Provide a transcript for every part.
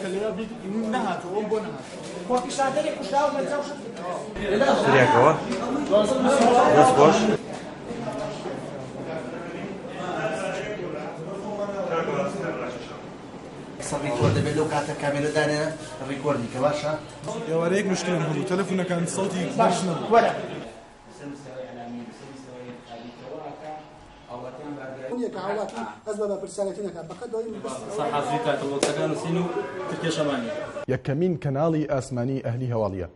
کە لێرە بیت نەهاتوو ئەوم بۆ نەهاتوو. خۆپیشاندەرێک کوژراوە 56. سریاکەوە دەست خۆش. سەر record دەبێت لەو کاتە کامێرە دانێ record ی کە باشە. ئێوارەیەک مشکلەم هەبوو تەلەفونەکان سەوتی باش بەرز نەبوو. وەرە. نییە کە هاوڵاتی هەست بە بەرپرسیارێتی نەکات بەقەد دەوەی بەس یەکەمین کەناڵی ئاسمانی ئەهلی هەواڵیە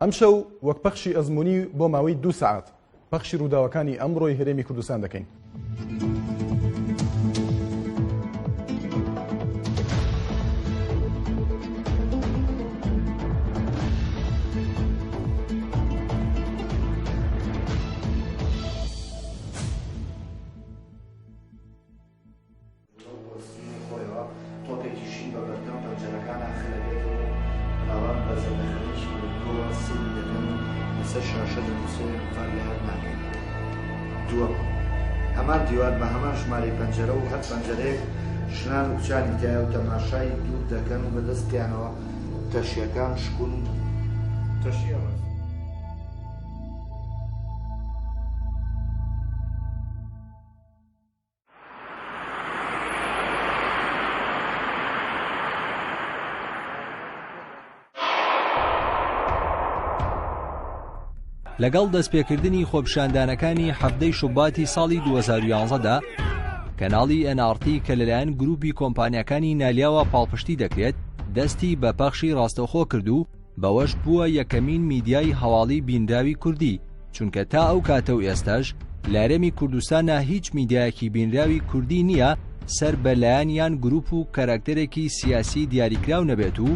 ئەمشەو وەک پەخشی ئەزموونی بۆ ماوەی دوو سەعات پەخشی ڕووداوەکانی ئەمڕۆی هەرێمی کوردستان دەکەین. لەو پۆستیی خۆیەوە تۆپێکی شین بە بەردەم پەنجەرەکانا خلەبێتەوە و مناڵان بە زەردەخەنەیەکی مردووەوە سەیری دەکەن و لەسەر شاشە دەنووسێ ڤار لە هەر ناکەین. دووەم، هەمان دیوار بە هەمان ژمارەی پەنجەرە و هەر پەنجەرەیەک ژنان و کچانی تیایە و تەماشای دوور دەکەن و بە دەستیانەوە تەشیەکان شکون و تەشیەوە. لەگەڵ دەستپێکردنی خۆپیشاندانەکانی حەڤدەی شوباتی ساڵی 2011 دا، کەناڵی NRT کە لەلایەن گروپی کۆمپانیاکانی نالیاوە پاڵپشتی دەکرێت، دەستی بە پەخشی ڕاستەوخۆ کرد و بەوەش بووە یەکەمین میدیای هەواڵی بینراوی کوردی، چونکە تا ئەو کاتە و ئێستاش لە هەرێمی کوردستانا هیچ میدیایەکی بینراوی کوردی نییە سەر بە لایەن یان گروپ و کاراکتەرێکی سیاسی دیاریکراو نەبێت و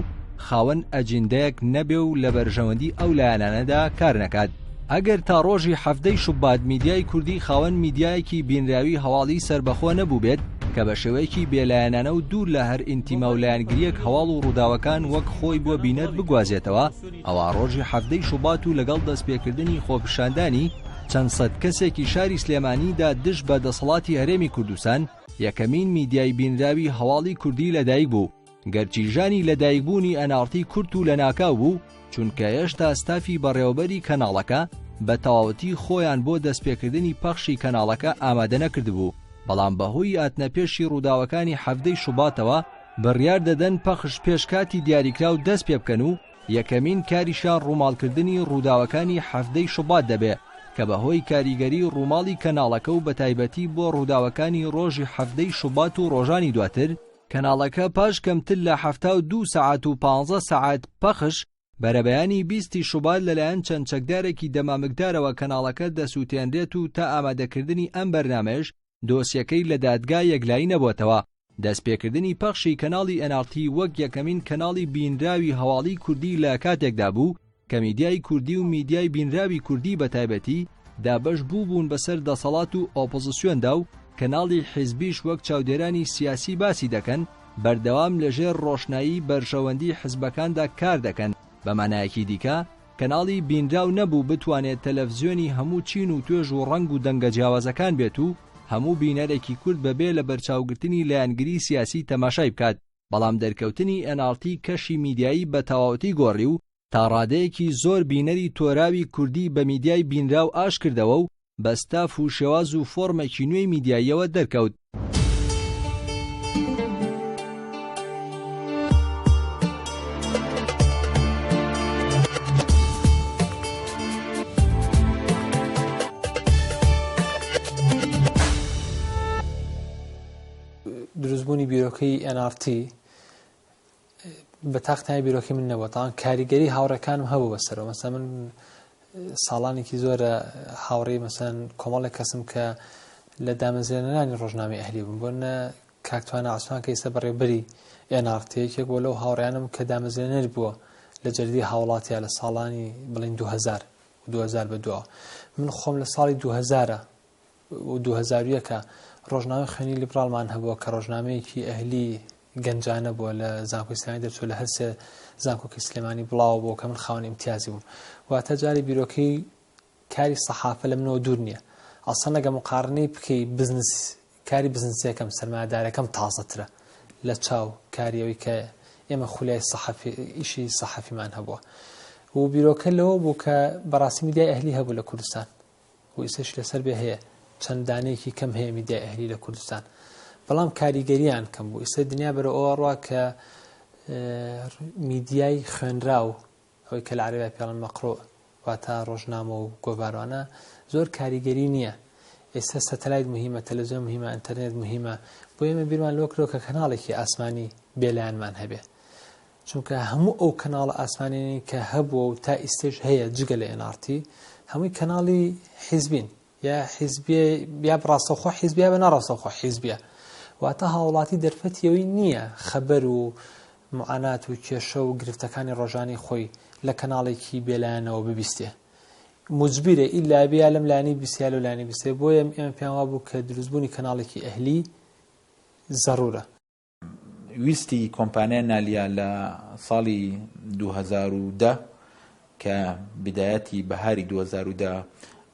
خاوەن ئەجیندایەک نەبێ و لە بەرژەوەندی ئەو لایەنانەدا کار نەکات. ئەگەر تا ڕۆژی حەڤدەی شوبات میدیای کوردی خاوەن میدیایەکی بینراوی هەواڵی سەربەخۆ نەبووبێت کە بە شێوەیەکی بێلایەنانە و دوور لە هەر ئینتیما و لایەنگرییەک هەواڵ و ڕووداوەکان وەک خۆی بۆ بینەر بگوازێتەوە، ئەوا ڕۆژی حەڤدەی شوبات و لەگەڵ دەستپێکردنی خۆپیشاندانی چەند سەد کەسێکی شاری سلێمانیدا دژ بە دەسەڵاتی هەرێمی کوردستان، یەکەمین میدیای بینراوی هەواڵی کوردی لەدایک بوو. گەرچی ژانی لەدایکبوونی NRT کورت و لەناکاو بوو، چونکە هێشتا ستافی بەڕێوەبەری کەناڵەکە بە تەواوەتی خۆیان بۆ دەستپێکردنی پەخشی کەناڵەکە ئامادە نەکردبوو، بەڵام بەهۆی هاتنەپێشی ڕووداوەکانی حەڤدەی شوباتەوە بڕیار دەدەن پەخش پێش کاتی دیاریکراو دەست پێبکەن و یەکەمین کاریشیان ڕووماڵکردنی ڕووداوەکانی حەڤدەی شوبات دەبێ کە بەهۆی کاریگەری ڕووماڵی کەناڵەکە و بەتایبەتی بۆ ڕووداوەکانی ڕۆژی حەڤدەی شوبات و ڕۆژانی دواتر کەناڵەکە پاش کەمتر لە 72 سەعات و 15 سەعات پەخش، بەرەبەیانی 20 ی شوبات لەلایەن چەند چەکدارێکی دەمامکدارەوە کەناڵەکە دەسوتێنرێت و تا ئامادەکردنی ئەم بەرنامەیەش دۆسیەکەی لە دادگا یەکلایی نەبۆتەوە. دەستپێکردنی پەخشی کەناڵی NRT وەک یەکەمین کەناڵی بینراوی هەواڵی کوردی لە کاتێکدا بوو کە میدیای کوردی و میدیای بینراوی کوردی بە تایبەتی دابەش بووبوون بەسەر دەسەڵات و ئۆپۆزسیۆندا و کەناڵی حیزبیش وەک چاودێرانی سیاسی باسی دەکەن بەردەوام لەژێر ڕۆشنایی بەرژەوەندی حزبەکاندا کار دەکەن بە مانایەکی دیکە کەناڵی بینراو نەبوو بتوانێت تەلەفزیۆنی هەموو چین و توێژ و ڕەنگ و دەنگە جیاوازەکان بێت و هەموو بینەرێکی کورد بەبێ لەبەرچاوگرتنی لایەنگری سیاسی تەماشای بکات بەڵام دەرکەوتنی NRT کەشی میدیایی بە تەواوەتی گۆڕی و تا ڕادەیەکی زۆر بینەری تۆراوی کوردی بە میدیای بینراو ئاش کردەوە و بە ستاف و شێواز و فۆرمێکی نوێی میدیاییەوە دەرکەوت. دروستبوونی بیرۆکەی NRT بە تاقتای بیرۆکەی من نەبووە تاوان کاریگەری هاوڕێکانم هەبوو بەسەرەوە مەسەلەن من ساڵانێکی زۆرە هاوڕێی مەسەن کۆمەڵێک کەسم کە لە دامەزرێنەرانی ڕۆژنامەی ئەهلی بوون بۆ نە کاکتوانە عوسمان کە ئێستا بەڕێوبەری NRT یەکێک بۆ لەو هاوڕێیانم کە دامەزرێنەر بووە لە جەریدەی هاوڵاتیا لە ساڵانی بڵین 2000 2000 بە دواوە من خۆم لە ساڵی 2000 و 2001 ڕۆژنامەی خوێنی لیبراڵمان هەبووە کە ڕۆژنامەیەکی ئەهلی گەنجانە بووە لە زانکۆی سلێمانی دەرچووە لە هەرسێ زانکۆکەی سلێمانی بڵاوە بووە کە من خاوەن ئیمتیازی بووم واتە جاری بیرۆکەی کاری سەحافە لە منەوە دوور نییە ئەسڵەن ئەگە مقارنەی بکەی بزنس کاری بزنسیەکەم سەرمایەدارەکەم تازەترە لە چاو کاری ئەوەی کە ئێمە خولیای سەحەفی ئیشی سەحەفیمان هەبووە و بیرۆکە لەوە بوو کە بەڕاستی میدیای ئەهلی هەبوو لە کوردستان و ئیسەش لەسەر بێ هەیە چەند دانەیەکی کەم هەیە میدیای ئەهلی لە کوردستان بەڵام کاریگەریان کەم بوو ئیسە دنیا بەرە ئەوە ڕوا کە میدیای خوێنراو ئەوەی کە لە عەرەبیا پێڵن مەقروء واتە ڕۆژنامە و گۆڤاروانە زۆر کاریگەری نییە ئێستا سەتەلایت مهمە تەلەڤزیۆن مهمە ئینتەرنێت مهمە بۆ ئێمە بیرمان لەوە کردەوە کە کەناڵێکی ئاسمانی بێلایەنمان هەبێ چونکە هەموو ئەو کەناڵە ئاسمانیانەی کە هەبووە و تا ئیستێش هەیە جگە لە NRT هەمووی کەناڵی حیزبین یا حیزبیە یا ڕاستەوخۆ حیزبیە بە ناڕاستەوخۆ حیزبیە واتە هاوڵاتی دەرفەتی ئەوەی نییە خەبەر و معانات و کێشە و گرفتەکانی ڕۆژانی خۆی لە کەناڵێکی بێلایەنەوە ببیستێ مجبیرە ئیلا بێ یا لەم لایەنەی بیستێ یا لەو لایەنەی بیستێ بۆیە ئێمە پێیان وابوو کە دروستبوونی کەناڵێکی ئەهلی زەرورە. ویستی کۆمپانیای نالیا لە ساڵی 2010 کە بدایەتی بەهاری 2010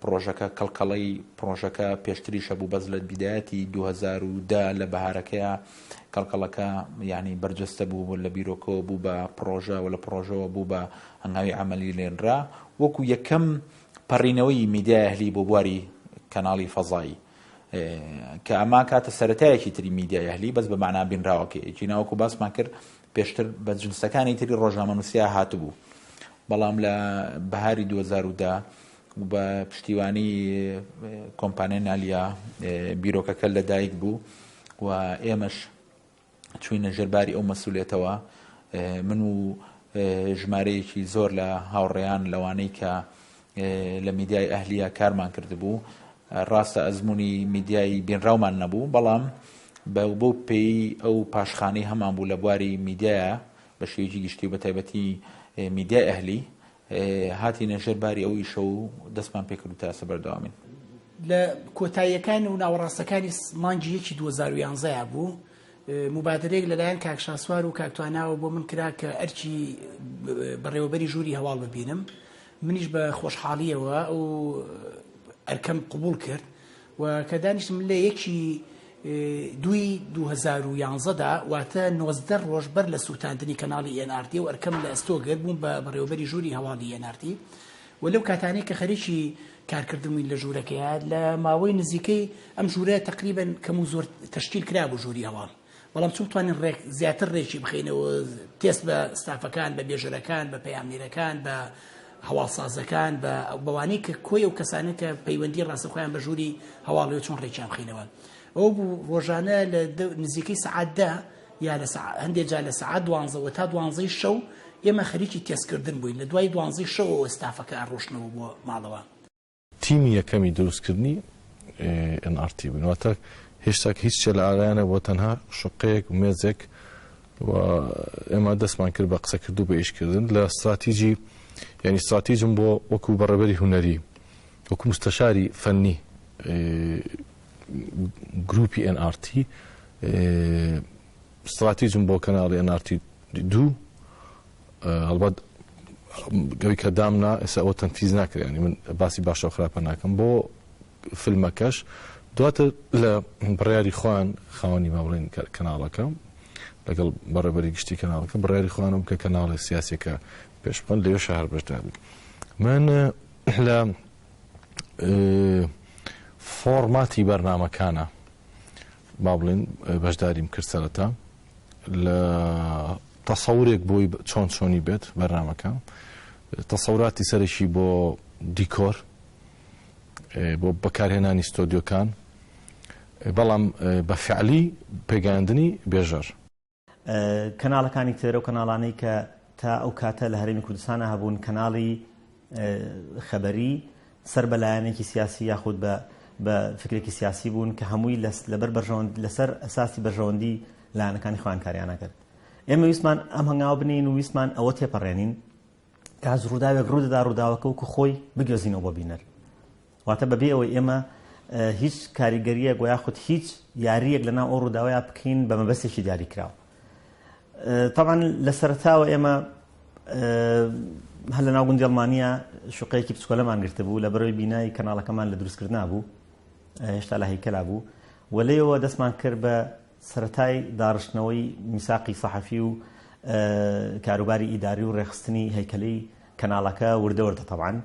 پڕۆژەکە کەڵکەڵەی پڕۆژەکە پێشتریش هەبوو بەس لە بدایەتی 2010 لە بەهارەکەیا کەڵکەڵەکە یعنی بەرجەستە بوو لە بیرۆکەوە بوو بە پڕۆژە و لە پڕۆژەوە بوو بە هەنگاوی عەمەلی لێنرا وەکو یەکەم پەڕینەوەی میدیای ئەهلی بۆ بواری کەناڵی فەزایی کە ئەمە کاتە سەرەتایەکی تری میدیای ئەهلی بەس بە مەعنا بینراوەکەی ئەگینا وەکو باسمان کرد پێشتر بە جنسەکانی تری ڕۆژنامەنووسیا هاتبوو بەڵام لە بەهاری 2010 و بە پشتیوانی کۆمپانیای نالیا بیرۆکەکە لەدایک بوو و ئێمەش چوینە ژێر باری ئەو مەسولێتەوە من و ژمارەیەکی زۆر لە هاوڕێیان لەوانەی کە لە میدیای ئەهلیە کارمان کردبوو ڕاستە ئەزمموی میدیای بینراومان نەبوو بەڵام بە بۆ پێی ئەو پاشخانی هەمان بوو لە بواری میدیایە بە شێوەیەکی گشتی و بە تایبەتی میدیای ئەهلی هاتینە ژێر باری ئەو ئیشە و دەستمان پێکرد و تا ئێستا بەردەوامین. لە کۆتاییەکان و ناوەڕاستەکانی مانگی یەکی 2011 بوو موبادرەیەک لەلایەن کاک شاسوار و کاک تواناوە بۆ من کرا کە ئەرکی بەڕێوەبەری ژووری هەواڵ ببینم منیش بە خۆشحاڵیەوە ئەو ئەرکەم قبوڵ کرد و کە دانیشتم لە یەکی دووی 2011 دا واتە 19 ڕۆژ بەر لە سووتاندنی کەناڵی NRT و ئەرکەم لە ئەستۆ گرت بووم بە بەڕێوەبەری ژووری هەواڵی NRT و لەو کاتانەی کە خەریکی کارکردن بووین لە ژوورەکەیا لە ماوەی نزیکەی ئەم ژوورە تقریبا کەم و زۆر تەشکیل کرابوو ژووری هەواڵ بەڵام چۆن بتوانین ڕێک زیاتر ڕێکی بخەینەوە تێست بە ستافەکان بە بێژەرەکان بە پەیامنێرەکان بە هەواڵسازەکان بە بەوانەی کە کۆی ئەو کەسانە کە پەیوەندی ڕاستەخۆیان بە ژووری هەواڵەوە چۆن ڕێکیان بخەینەوە ئەو بوو ڕۆژانە لە نزیکەی سەعات دە یا لە هەندێک جار لە سەعات دوانزەوە تا دوانزەی شەو ئێمە خەریکی تێستکردن بووین لە دوای دوانزەی شەوەوە ستافەکە ئەڕۆشتنەوە بۆ ماڵەوە. تیمی یەکەمی دروستکردنی ئێن ئاڕ تی بووین واتە هێشتا هیچ شتێ لە ئارایان نەبووە تەنها شوقەیەک و مێزێک و ئێمە دەستمان کرد بە قسەکرد و بە ئیشکردن لە ستراتیجی یعنی ستراتیجم بۆ وەکو بەڕێبەری هونەری وەکو مستەشاری فەنی گروپی ئێن ئاڕ تی ستراتیجم بۆ کەناڵی ئێن ئاڕ تی دوو هەڵبەت ئەوی کە دامنا ئێستا ئەوە تەنفیز ناکرێ ینی من باسی باشە و خراپە ناکەم بۆ فیلمەکەش دواتر لە بڕیاری خۆیان خاوەنی با بڵێن کەناڵەکە لەگەڵ بەڕێبەری گشتی کەناڵەکە بڕیاری خۆیانم کە کەناڵی سیاسەکە پێش بخەن لەوێ شەهر بەشدار بوو من لە فۆرماتی بەرنامەکانە با بڵێن بەشداریم کرد سەرەتا لە تەسەورێک بۆی چۆن چۆنی بێت بەرنامەکە، تەسەوراتی سەرەکی بۆ دیکۆر، بۆ بەکارهێنانی ستۆدیۆکان، بەڵام بە فعلی پێگەیاندنی بێژەر. کەناڵەکانی تر، ئەو کەناڵانەی کە تا ئەو کاتە لە هەرێمی کوردستانا هەبوون، کەناڵی خەبەری سەر بە لایەنێکی سیاسی یاخود بە بە فکرێکی سیاسی بوون کە هەمووی لەبەر بەرژەوەند لەسەر ئەساسی بەرژەوەندی لایەنەکانی خۆیان کاریان کرد. ئێمە ویستمان ئەم هەنگاوە بنێین و ویستمان ئەوە تێپەڕێنین کە هەز ڕووداوێک ڕوودەدا ڕووداوەکە وەکو خۆی بگوێزینەوە بۆ بینەر. واتە بەبێ ئەوەی ئێمە هیچ کاریگەریەک و یاخود هیچ یاریەک لەناو ئەو ڕووداوەیا بکەین بە مەبەستێکی دیاریکراو. تەبعەن لە سەرەتاوە ئێمە هەر لە ناو گوندی ئەڵمانیا شوقەیەکی بچکۆلەمان گرتبوو لە بەرەوەی بینای کەناڵەکەمان لە دروستکردنا بوو هێشتا لە هەیکەلا بوو و لێیەوە دەستمان کرد بە سەرەتای داڕشتنەوەی میساقی سەحەفی و کاروباری ئیداری و ڕێکخستنی هەیکەلەی کەناڵەکە وردە وردە تەبعەن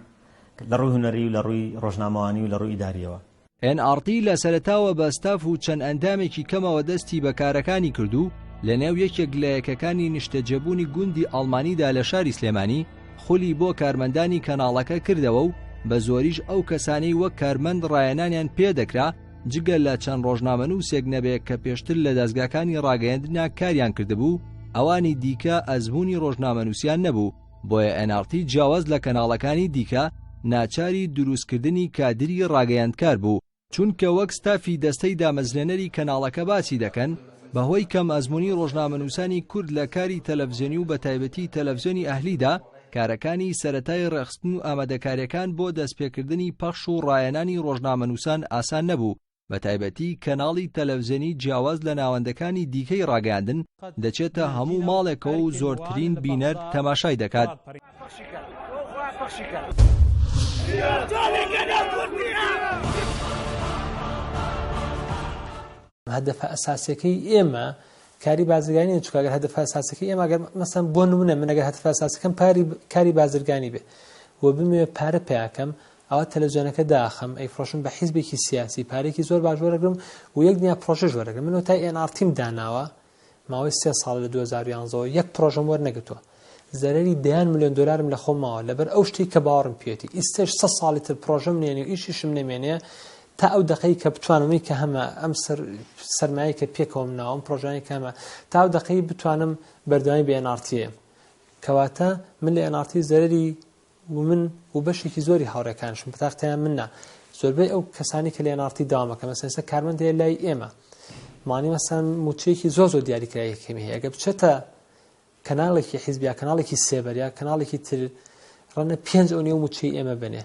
لە ڕووی هونەری و لە ڕووی ڕۆژنامەوانی و لە ڕووی ئیداریەوە. ئێن ئاڕ تی لە سەرەتاوە بە ستاف و چەند ئەندامێکی کەمەوە دەستی بە کارەکانی کرد و لەنێو یەکێک لە یەکەکانی نیشتەجێبوونی گوندی ئەڵمانیدا لە شاری سلێمانی خولی بۆ کارمەندانی کەناڵەکە کردەوە و بە زۆریش ئەو کەسانەی وەک کارمەند ڕایەنانیان پێدەکرا جگە لە چەند ڕۆژنامەنووسێک نەبێ کە پێشتر لە دەزگاکانی ڕاگەیەندنا کاریان کردبوو ئەوانی دیکە ئەزموونی ڕۆژنامەنووسیان نەبوو بۆیە NRT جیاواز لە کەناڵەکانی دیکە ناچاری دروستکردنی کادری ڕاگەیاندکار بوو، چونکە وەک ستافی دەستەی دامەزرێنەری کەناڵەکە باسی دەکەن، بەهۆی کەم ئەزموونی ڕۆژنامەنووسانی کورد لە کاری تەلەفزیۆنی و بەتایبەتی تەلەفزیۆنی ئەهلیدا، کارەکانی سەرەتای ڕێکخستن و ئامادەکارییەکان بۆ دەستپێکردنی پەخش و ڕایەنانی ڕۆژنامەنووسان ئاسان نەبوو، بەتایبەتی کەناڵی تەلەفزیۆنی جیاواز لە ناوەندەکانی دیکەی ڕاگەیاندن دەچێتە هەموو ماڵێکەوە و زۆرترین بینەر تەماشای دەکات. هەدەفە ئەساسیەکەی ئێمە کاری بازرگانی نیە چونکە ئەگەر هەدەفە ئەساسیەکەی ئێمە ئەگەر مەسەن بۆ نمونە من ئەگەر هەدەفە ئەساسیەکەم پاری کاری بازرگانی بێ و بمەوێ پارە پیاکەم ئەوە تەلەڤزیۆنەکە داخەم ئەیفرۆشم بە حیزبێکی سیاسی پارێکی زۆر باش وەرەگرم و یەک دنیا پرۆژەش وەرەگرم من تای ئێن ئاڕ تیم داناوە ماوەی سێ ساڵ لە 2011 یەک پرۆژەم وەرنەگرتووە زەرەری دەیان ملیۆن دۆلارم لە خۆم ماوە لەبەر ئەو شتەی کە باوەڕم پێیەتی ئیستەش سە ساڵی تر پرۆژەم نێنێ و ئیشیشم نەمێنێ تا ئەو دەقەی کە بتوانم کە هەمە ئەم سەر سەرمایە کە پێکەوەم ناوە ئەم پرۆژانەی کە هەمە تا ئەو دەقەی بتوانم بەردەوامی بە NRT کەواتە من لە NRT زەرەری و من و بەشێکی زۆری هاوڕێکانشم بەتاق تەنیا من نا زۆربەی ئەو کەسانی کە لە NRT داوام ئەکەن مەسەن ئێستا کارمەند هەیە لای ئێمە مانی مەسەن موچەیەکی زۆر زۆر دیاریکراوی کەمی هەیە ئەگەر بچێتە کەناڵێکی حیزب یا کەناڵێکی سێبەر یا کەناڵێکی تر ڕەنە پێنج ئەو نێو موچەی ئێمە بنێ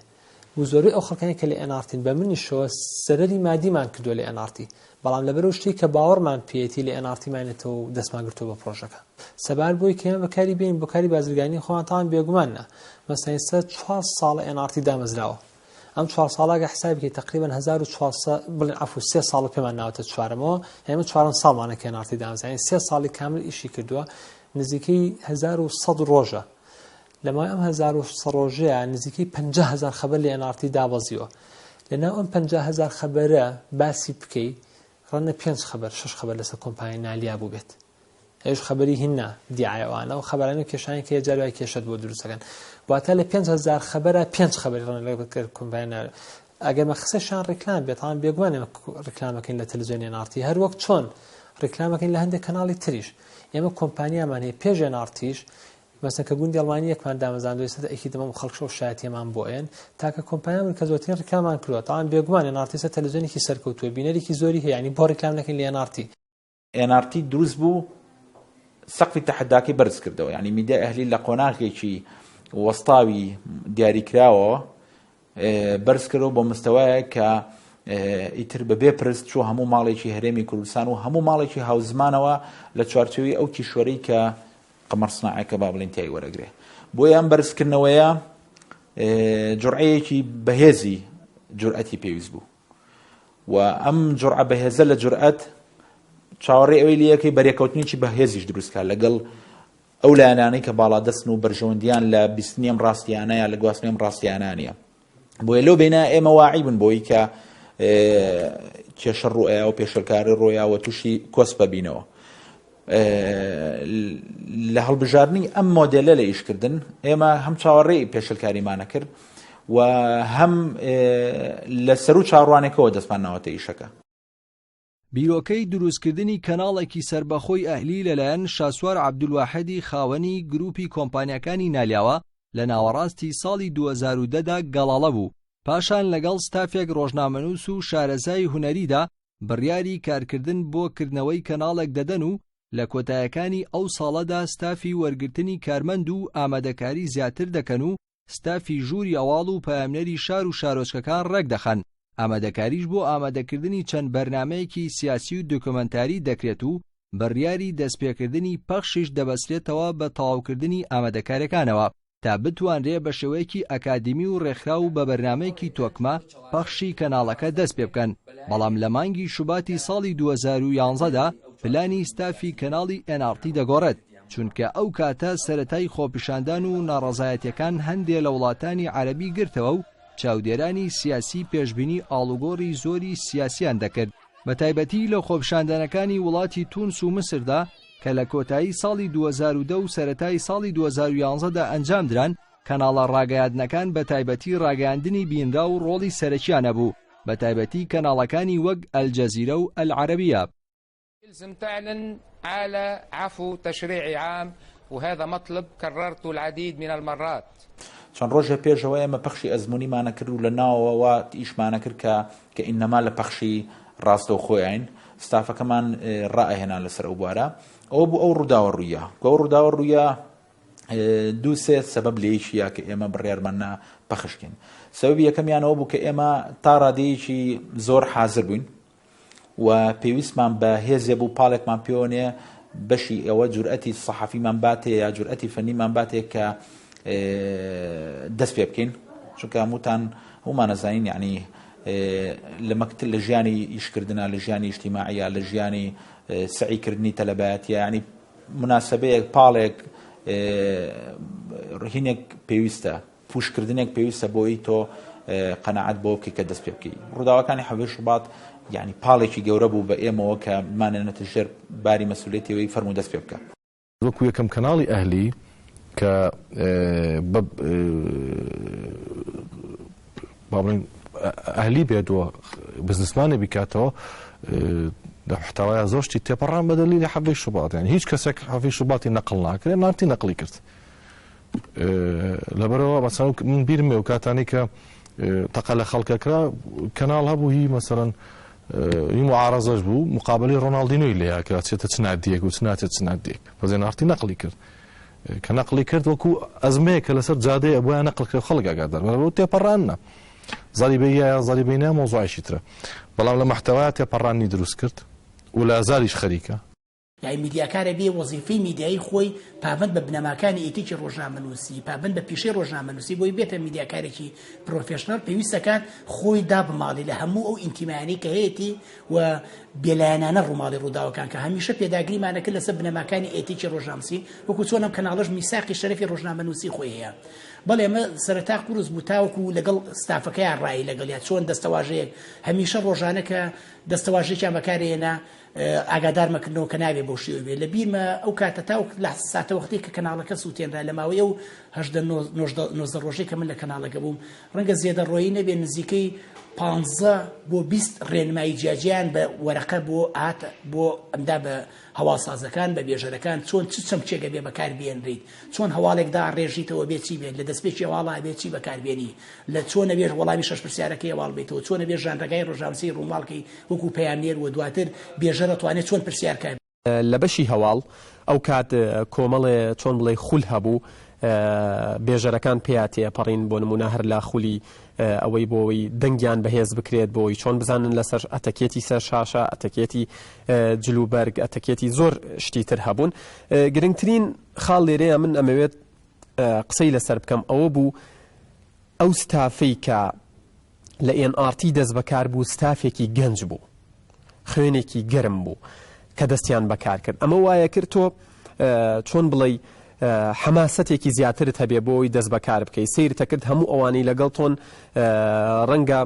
و زۆربەی ئەو خەڵکانی کە لە NRT بە منیشەوە زەرەری مادیمان کردووە لە NRT بەڵام لەبەر ئەو شتەی کە باوەڕمان پێیەتی لە NRT ماینەتەوە و دەستمان گرتووە بە پرۆژەکە سەبار بۆی کە ئێمە بەکاری بێنین بۆ کاری بازرگانی خۆمان تاوان بێگومان نا مەسەلەن ئێستا چوار ساڵە NRT دامەزراوە ئەم چوار ساڵە گە حساب بکەیت تقریبا 1400 بڵێن عفو سێ ساڵ پێمان ناوەتە چوارەمەوە یعنی من چوارەم ساڵمانە کە NRT دامەزراوە یعنی سێ ساڵی کامل ئیشی کردووە نزیکەی 1100 ڕۆژە لە ماوەی ئەم 1100 ڕۆژەیە نزیکەی 50000 خەبەر لە NRT دابەزیوە لەناو ئەم 50000 خەبەرە باسی بکەی ڕەنە پێنج خەبەر شەش خەبەر لەسەر کۆمپانیای نالیا بووبێت ئەویش خەبەری هین نا دیعایە ئەوانە و خەبەرانە کێشانی کە جار وای کێشەت بۆ دروست دەکەن واتە لە 5000 خەبەرە پێنج خەبەری ڕەنە لەگەڵ کۆمپانیا نا ئەگەر مەخسەشان ڕیکلام بێت تاوان بێگومان ئێمە ڕیکلامەکەین لە تەلەڤیزیۆنی NRT هەر وەک چۆن ڕیکلامەکەین لە هەندێک کەناڵی تریش ئێمە کۆمپانیامان هەیە پێش NRTیش مەسەن کە گوندی ئەڵمانی یەکمان دامەزاندوە ئێستا ئەکید ئەم خەڵکشە و شایەتیەمان بۆ ئەیەن تاکە کۆمپانیا بوون کە زۆرترین ڕیکلامان کردوە تاوان بێگومان NRT ئێستا تەلەڤیزیۆنێکی سەرکەوتووە بینەرێکی زۆری هەیە یانی بۆ ڕیکلام نەکەین لە NRT. NRT دروست بوو سەقفی تەحەداکەی بەرز کردەوە یعنی میدیای ئەهلی لە قۆناغێکی وەستاوی دیاریکراوەوە بەرز کردەوە بۆ مستەوایە کە ئیتر بەبێ پرس چوو هەموو ماڵێکی هەرێمی کوردستان و هەموو ماڵێکی هاوزمانەوە لە چوارچێوەی ئەو کیشوەرەی کە قەمەر سناعەکە با بڵێن تای وەرەگرێ بۆیە ئەم بەرزکردنەوەیە جوڕەیەکی بەهێزی جورئەتی پێویست بوو و ئەم جوڕە بەهێزە لە جورئەت چاوەڕێ ئەوەی لەکەی بەرێکەوتنێکی بەهێزیش دروستکە لەگەڵ ئەو لایەنانەی کە باڵادەستن و بەرژەوەندیان لە بیستنی ئەم ڕاستیانە یا لە گواستنەوەی ئەم ڕاستیانە نییە بۆیە لەو بینە ئێمە واعی بن بۆی کە کێشە ڕوئیا و پێشلکاری ڕۆیا و تووشی کۆسپە بینەوە لە هەڵبژاردننی ئەم مۆدلە لە ئیشکردن ئێمە هەم چاوەڕێی پێشلکاریمانە کرد و هەم لە سەرو چاڕوانێکەوە دەستمان ناوەتە ئیشەکە. بیرۆکەی دروستکردنی کەناڵێکی سەربەخۆی ئەهلی لەلایەن شاسوار عەبدولواحیدی خاوەنی گروپی کۆمپانیاکانی نالیاوە لە ناوەڕاستی ساڵی 2010 دا گەڵاڵە بوو، پاشان لەگەڵ ستافێک ڕۆژنامەنووس و شارەزای هونەریدا بڕیاری کارکردن بۆ کردنەوەی کەناڵێک دەدەن و لە کۆتایەکانی ئەو ساڵەدا ستافی وەرگرتنی کارمەند و ئامادەکاری زیاتر دەکەن و ستافی ژووری ئەواڵ و پەیامنێری شار و شارۆچکەکان ڕێکدەخەن، ئامادەکاریش بۆ ئامادەکردنی چەند بەرنامەیەکی سیاسی و دۆکۆمەنتاری دەکرێت و بڕیاری دەستپێکردنی پەخشیش دەبەسرێتەوە بە تەواوکردنی ئامادەکاریەکانەوە تا بتوانرێ بە شێوەیەکی ئەکادیمی و ڕێکخراو و بە بەرنامەیەکی تۆکمە پەخشی کەناڵەکە دەستپێبکەن، بەڵام لە مانگی شوباتی ساڵی 2011 دا پلانی ستافی کەناڵی NRT دەگۆڕێت. چونکە ئەو کاتە سەرەتای خۆپیشاندان و ناڕەزایەتیەکان هەندێ لە وڵاتانی عەرەبی گرتەوە و چاودێرانی سیاسی پێشبینی ئاڵوگۆڕی زۆری سیاسیان دەکرد، بەتایبەتی لە خۆپیشاندانەکانی وڵاتی تونس و مسردا کە لە کۆتایی ساڵی 2010 و سەرەتای ساڵی 2011 دا ئەنجامدران، کەناڵە ڕاگەیاندنەکان بەتایبەتی ڕاگەیاندنی بینراو ڕۆڵی سەرەکیان هەبوو، بەتایبەتی کەناڵەکانی وەک ئەلجەزیرە و ئەلعەرەبیە. لازم تعلن على عفو تشريعي عام وهذا مطلب كررته العديد من المرات. چەند ڕۆژێ پێشەوە ئێمە پەخشی ئەزموونیمانە کرد و لە ناوەوە ئیشمانە کرد کە کە ئینەما لە پەخشی ڕاستەوخۆیاین ستافەکەمان ڕائەهێنا لەسەر ئەو بوارە ئەوە بوو ئەو ڕووداوە ڕوویا ئەو ڕووداوە ڕوویا دوو سێ سەبەب لەیەکیە کە ئێمە بڕیارمان نا پەخشکەین سەبەبی یەکەمیانەوە بوو کە ئێمە تا ڕادەیەکی زۆر حاضر بووین و پێویستمان بە هێزێ بوو پاڵێکمان پێوەنێ بەشی ئەوە جورئەتی سەحەفیمان باتێ یا جورئەتی فەنیمان باتێ کە دەست پێ بکەین چونکە هەمووتان هەموومانەزانین یعنی لە مەکتب لە ژیانی ئیشکردنا لە ژیانی ئیجتیماعیە لە ژیانی سعیکردنی تەلەبایەتیە یعنی مناسبەیەک پاڵێک هینێک پێویستە پوشکردنێک پێویستە بۆی تۆ قەناعەت بۆ بکەی کە دەست پێ بکەی ڕووداوەکانی حەڤدەی شوبات یعنی پاڵێکی گەورە بوو بە ئێمەوە کە مانێنێتە ژێر باری مەسئولیەتەوەی فەرموو دەست پێ بکە. وەکو یەکەم کەناڵی ئەهلی کە بە با بڵێین ئەهلی بێت و بزنسمانێ بیکاتەوە لە محتەوایا زۆر شتی تێپەڕان بە دەلیلی حەڤدەی شوبات یعنی هیچ کەسێک حەڤدەی شوباتی نەقڵ ناکرێت نارتی نەقڵی کرد لەبەرەوە مەسەن من بیرم ئەو کاتانەی کە تەقە لە خەڵکە کرا کەناڵ هەبوو هی مەسەرەن هی معارەزەش بوو مقابلی ڕۆناڵدینۆی لێ کرا چێتە چ نادیەک و چ ناچێت چ نادیەک بەزێ نارتی نەقلی کرد کە نەقلی کرد وەکو ئەزمەیە کە لەسەر جادەیە بۆیان نەقل کرد خەڵک ئاگادار بەرەوە تێپەڕانە زەریبەیە یان زەریبەی نا مۆزوعێکی ترە بەڵام لە محتەوایا تێپەڕانی دروست کرد و لازاریش خەریکە. یانی میدیاکار ئەبێ وەزیفەی میدیایی خۆی پابەند بە بنەماکانی ئیتیکی ڕۆژنامەنووسی، پابەند بە پیشەی ڕۆژنامەنووسی بۆی بێتە میدیاکارێکی پرۆفێشناڵ پێویست دەکات خۆی دابماڵی لە هەموو ئەو ئینتیمایانەی کە هەیەتی و بێلایەنانە ڕووماڵی ڕووداوەکان کە هەمیشە پێداگریمان ئەکرد لەسەر بنەماکانی ئێتیکی ڕۆژنامەنووسی وەکو چۆن ئەم کەناڵەش میساقی شەرەفی ڕۆژنامەنووسی خۆی هەیە بەڵێ ئەمە سەرەتا قورس بوو تاوەکو لەگەڵ ستافەکەیان ڕایی لەگەڵیا چۆن دەستەواژەیەک هەمیشە ڕۆژانە کە دەستەواژێکیان بەکارێنا ئاگادارمە کردنەوە کە نابێ بەو شێوە بێت لە بیرمە ئەو کاتە تاوەک لە ساتەوەختێک کە کەناڵەکە سووتێنرا لە ماوەی ئەو هەژدە نۆزدە ڕۆژەی کە من لە کەناڵەکە بووم ڕەنگە زێدەڕۆیی نەبێ نزیکەی پانزە بۆ 20 ڕێنمایی جیاجیان بە وەرەقە بۆ ئات بۆ ئەمدا بە هەواڵسازەکان بە بێژەرەکان چۆن چ چەمکێک ئەبێ بەکار بێنریت چۆن هەواڵێک داڕێژیتەوە بێ چی بێت لە دەستپێکی هەواڵا ئەبێ چی بەکار بێنی لە چۆن ئەبێ وەڵامی شەش پرسیارەکەی هەواڵ بیتەوە چۆن ئەبێ ژانرەکای ڕۆژنامەنووسی ڕووماڵکەی وەکو پەیامنێر و دواتر بێژەر ئەتوانێ چۆن پرسیار کە. لە بەشی هەواڵ ئەو کات کۆمەڵێ چۆن بڵێی خول هەبوو بێژەرەکان پێیا تێئەپەڕین بۆ نموونە هەر لە خولی ئەوەی بۆ ئەوەی دەنگیان بەهێز بکرێت بۆ ئەوەی چۆن بزانن لەسەر ئەتەکێتی سەر شاشە ئەتەکێتی جلوبەرگ ئەتەکێتی زۆر شتی تر هەبوون گرنگترین خاڵ لێرەیە من ئەمەوێت قسەی لەسەر بکەم ئەوە بوو ئەو ستافەی کە لە ئێن ئاڕ تی دەست بەکار بوو ستافێکی گەنج بوو خوێنێکی گەرم بوو کە دەستیان بەکار کرد ئەمە وایە کرد تۆ چۆن بڵێی حەماسەتێکی زیاترت هەبێ بۆی دەست بەکار بکەی سیرتە کرد هەموو ئەوانەی لەگەڵ تۆن ڕەنگە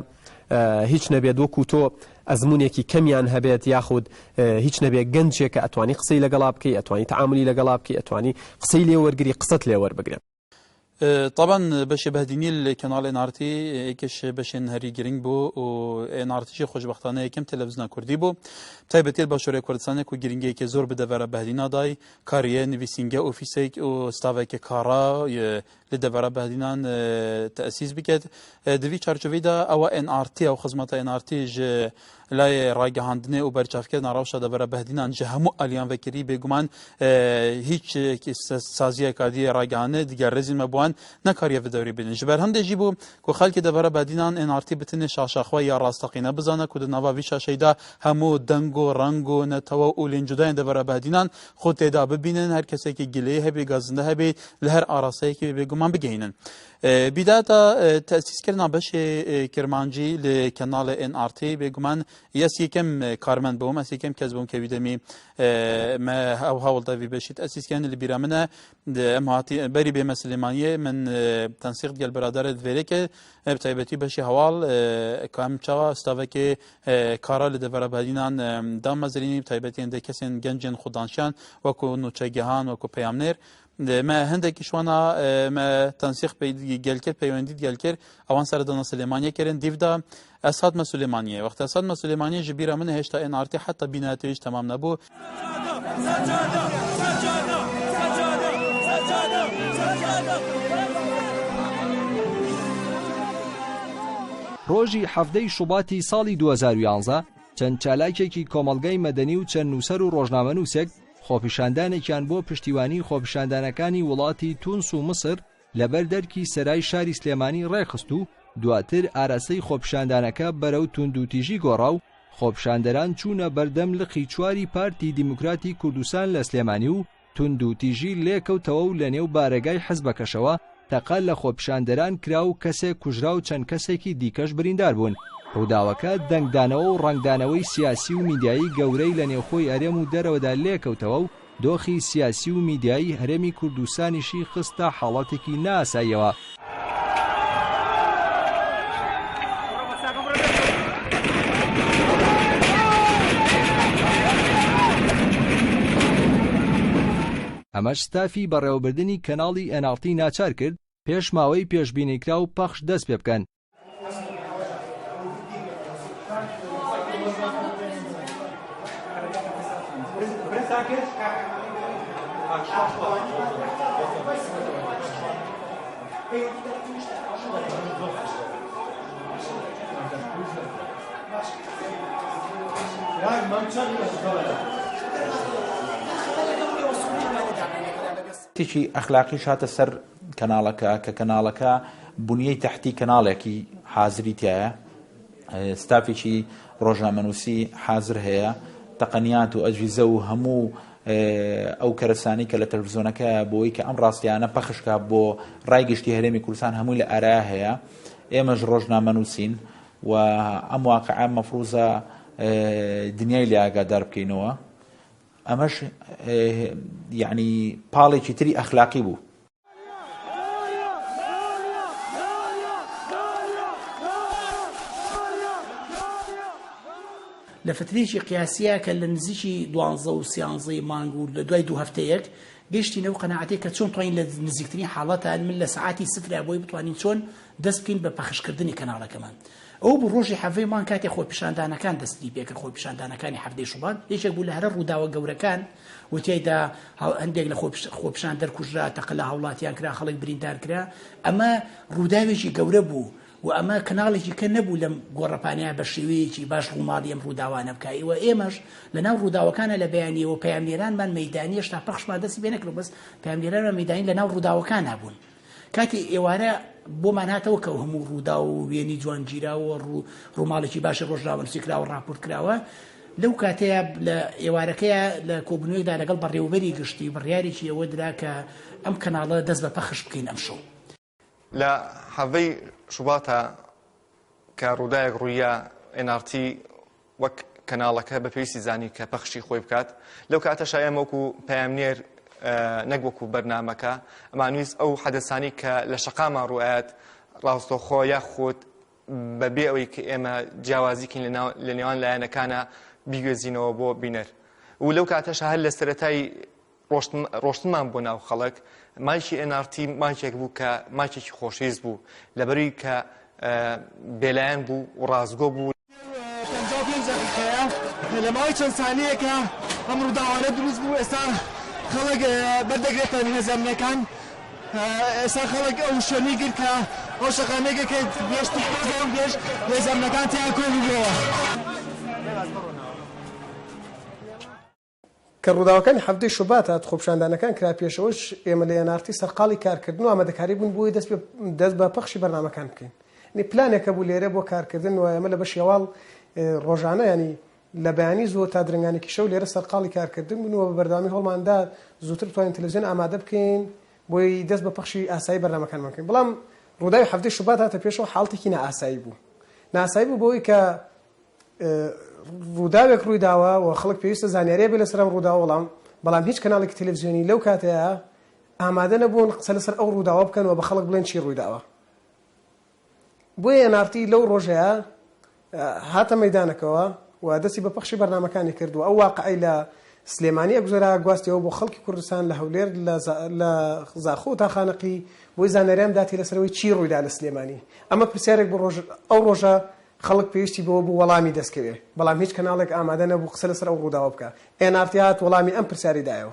هیچ نەبێت وەکو تۆ ئەزمونێکی کەمیان هەبێت یاخود هیچ نەبێت گەنجێکە ئەتوانی قسەی لەگەڵا بکەی ئەتوانی تعاملی لەگەڵا بکەی ئەتوانی قسەی لێوەرگری قسەت لێوەربگرن تەبعەن بەشێ بەهدینی لە کەناڵ ئێن ئاڕ تی یەکێش بەشێن هەری گرنگ بوو و ئێن ئاڕ تیشی خۆشبەختانە یەکەم تەلەڤزیۆنا کوردی بوو تایبەتی لە باشوورێ کوردستانێک و گرنگیەکی زۆر بدە ڤەرە بەهدینا دای کاریە نویسینگە ئۆفیسێک و ستاڤێکی کارا لە دەڤەرە بەهدینان تەئسیس بکێت دڤی چارچۆڤیدا ئەوە ئێن ئاڕ تی ئەو خزمەتە ئێن ئاڕ تی ژ لای ڕاگەهاندنێ و بەرچاوکردنا ڕەوشا دەڤەرە بەهدینان ji هەموو ئالیان vekirî bêguman هیچ سازیەکا دیê ڕاگەهاندنێ دیگەر ڕێزین me بوان نەکاریە vê dewrê bînin. Ji ber hindê jî bû ku xelkê devera Behdînan NRT bi tenê şaşa xwe ya rasteqîne bizane ku di nava vî şaşeyî de hemû deng û reng û netewe û olên cudayên devera Behdînan xwe tê de bibînin, her kesekî gileyê hebê, gazinde hebê li her araseyekî bêguman bigihînin. بیداتا تەسیسکردنا بەشێ کرمانجی لە کەناڵ ئێن ئاڕ تی بێگومان یەس یەکەم کارمەند بووم ئەس یەکەم کەس بووم کە ویدەمی مە ئەو هەوڵ دەوی بەشی تەسیسکردن لە بیرا منە ئەم هاتی بەری بێمە سلێمانیە من تەنسیق گەل برادەرە دڤێرێکە بەتایبەتی بەشی هەواڵ کام چاوە ستاڤەکێ کارا لە دەڤەرە بەدینان دامەزرینی بەتایبەتی هەندێک کەسێن گەنجێن خودانشیان وەکو نوچەگەهان وەکو پەیامنێر مە هەندێکیش وانا مە تەنسیق گەل کرد پەیوەندیت گەل کرد ئەوان سەردانە سلێمانیە کردن دیڤدا ئەس هاتمە سلێمانیە وەختە ئەس هاتمە سلێمانیە ji bîra min hêşta NRT heta bînayetê temam nebû. ڕۆژی حەڤدە ی شوباتی ساڵی 2011 چەند چالاکێکی کۆمەڵگای مەدەنی و چەند نووسەر و ڕۆژنامەنووسێک خۆپیشاندانێکیان بۆ پشتیوانی خۆپیشاندانەکانی وڵاتی تونس و مسر لەبەر دەرکی سەرای شاری سلێمانی ڕێکخست و دواتر ئاراستەی خۆپیشاندانەکە بەرەو توندوتیژی گۆڕا و خۆپیشاندەران چوونە بەردەم لقی چواری پارتی دیموکراتی کوردستان لە سلێمانی و توندوتیژی لێکەوتەوە و لەنێو بارەگای حزبەکەشەوە تەقە لە خۆپیشاندەران کرا و کەسێک کوژرا و چەند کەسێکی دیکەش بریندار بوون. ڕووداوەکە دەنگدانەوە و ڕەنگدانەوەی سیاسی و میدیایی گەورەی لە نێوخۆی هەرێم و دەرەوەدا لێکەوتەوە و دۆخی سیاسی و میدیایی هەرێمی کوردستانیشی خستە حاڵەتێکی نائاساییەوە. ئەمەش ستافی بەڕێوەبردنی کەناڵی ئێن ئاڕ تی ناچار کرد پێش ماوەی پێشبینیکراو پەخش دەستپێبکەن. تێکی ئەخلاقیش هاتە سەر کەناڵەکە کە کەناڵەکە بنیەی تەحتی کەناڵێکی حازری تایە ستافێکی ڕۆژنامەنووسی حازر هەیە تەقەنیات و ئەجیزە و هەموو ئەو کەرەسانی کە لە تەلەڤزیۆنەکە بۆی کە ئەم ڕاستیانە پەخشکا بۆ ڕای گشتی هەرێمی کوردستان هەمووی لە ئارا هەیە ئێمەش ڕۆژنامەنووسین و ئەم واقعە مەفروزە دنیای لێ ئاگادار بکەینەوە ئەمەش یعنی پاڵێکی تری ئەخلاقی بوو. لە فترەیەکی قیاسیە کە لە نزیکی دوانزە و سیانزەی مانگ و لە دوای دوو هەفتەیەک گەیشتینە ئەو قەناعەتەی کە چۆن توانین لە نزیکترین حاڵەتا من لە سەعاتی سفرا بۆی بتوانین چۆن دەست بکەین بە پەخشکردنی کەناڵەکەمان. ئەوە بوو ڕۆژی حەڤەی مانگ کاتێ خۆپیشاندانەکان دەستی پێکرد، خۆپیشاندانەکانی حەڤدەی شوبات یەکێک بوو لە هەرە ڕووداوە گەورەکان و تیایدا هەندێک لە خۆپیشاندەر کوژرا، تەقە لە هاوڵاتیان کرا، خەڵک بریندار کرا. ئەمە ڕووداوێکی گەورە بوو و ئەمە کەناڵێکی کە نەبوو لەم گۆڕەپانەیە بە شێوەیەکی باش ڕووماڵی ئەم ڕووداوانە بکا. ئیوە ئێمەش لە ناو ڕووداوەکانە لە بەیانیەوە پەیامنێرانمان مەیدانی هێشتا پەخشمان دەستی پێ نەکردووە، بەس پەیامنێرانمان مەیدانی لە ناو ڕووداوەکانا بوون. کاتی ئێوارە بۆمان هاتەوە کە هەموو ڕووداو و وێنی جوان گیراوە ڕوو ڕووماڵێکی باشی ڕۆژنامەنووسی کراوە ڕاپۆرت کراوە لەو کاتەیە لە ئێوارەکەیە لە کۆبوونەوەیەکدا لەگەڵ بەڕێوەبەری گشتی بڕیارێکی ئەوە درا کە ئەم کەناڵە دەست بە پەخش بکەین ئەمشەو. لە حەڤەی شوباتا کە ڕووداوێک ڕووییا ئێن ئاڕ تی وەک کەناڵەکە بە پێویستی زانی کە پەخشی خۆی بکات لەو کاتەشا ئێمە وەکو پەیامنێر نەک وەکو بەرنامەکە ئەمانویست ئەو حەدەسانی کە لە شەقامان ڕوئەیات ڕاستەوخۆ یاخود بەبێ ئەوەی کە ئێمە جیاوازی کەین لە نێوان لایەنەکانە بیگوێزینەوە بۆ بینەر و لەو کاتەشا هەر لە سەرەتای ڕۆشتنمان بۆ ناو خەڵک، مایکی ئێن ئاڕ تی مایکێک بوو کە مایکێکی خۆشەویست بوو، لەبەروی کە بێلایەن بوو و ڕاستگۆ بوو. 55 دەقیقەیە لە ماوەی چەند سانیەکە ئەم ڕووداوانە دروست بوو ئێستا خەڵک بەردەگرێتە هێزە ئەمنیەکان ئێستا خەڵک ئەو شوێنەی گرت کە ئەو شەقامەی گرت کە پێشتر پێش هێزە ئەمنیەکان تیان کۆبووبووەوە. کە ڕووداوەکانی حەڤدەی شوبات هات خۆپیشاندانەکان کرا پێشەوەش ئێمە لە ئێن ئاڕ تی سەرقاڵی کارکردن و ئامادەکاری بوون بۆی دەست پێ دەست بە پەخشی بەرنامەکان بکەین یانی پلانێک هەبوو لێرە بۆ کارکردن و ئێمە لە بەشی هەواڵ ڕۆژانە ینی لە بەیانی زووە تا درەنگانێکی شەو لێرە سەرقاڵی کارکردن بوون و بە بەردەوامی هەوڵماندا زووتر بتوانین تەلەڤزیۆن ئامادە بکەین بۆی دەست بە پەخشی ئاسایی بەرنامەکانمان بکەین بەڵام. ڕووداوی حەڤدەی شوبات هاتە پێشەوە حاڵەتێکی نائاسایی بوو. نائاسایی بوو بەوەی کە ڕووداوێک ڕووی داوە و خەڵک پێویستە زانیاری هەبێت لەسەر ئەم ڕووداوە وەڵام بەڵام هیچ کەناڵێکی تەلەفزیۆنی لەو کاتەیا ئامادە نەبوون قسە لەسەر ئەو ڕووداوە بکەن و بە خەڵک بڵێن چی ڕووی داوە. بۆیە ئێن ئاڕ تی لەو ڕۆژەیا هاتە مەیدانەکەوە و دەستی بە پەخشی بەرنامەکانی کرد و ئەو واقعەی لە سلێمانی ئەگوزەرا گواستیەوە بۆ خەڵکی کوردستان لە هەولێر لە زاخۆ تا خانەقی بۆی زانیاریان بداتێ لەسەر ئەوەی چی ڕوویدا لە سلێمانی. ئەمە پرسیارێک بوو ڕۆژ ئەو ڕۆژە خەڵک پێویستی بەوە بوو وەڵامی دەست کەوێ، بەڵام هیچ کەناڵێک ئامادە نەبوو قسە لەسەر ئەو ڕووداوە بکا. ئێن ئاڕ تی هات وەڵامی ئەم پرسیارەی دایەوە.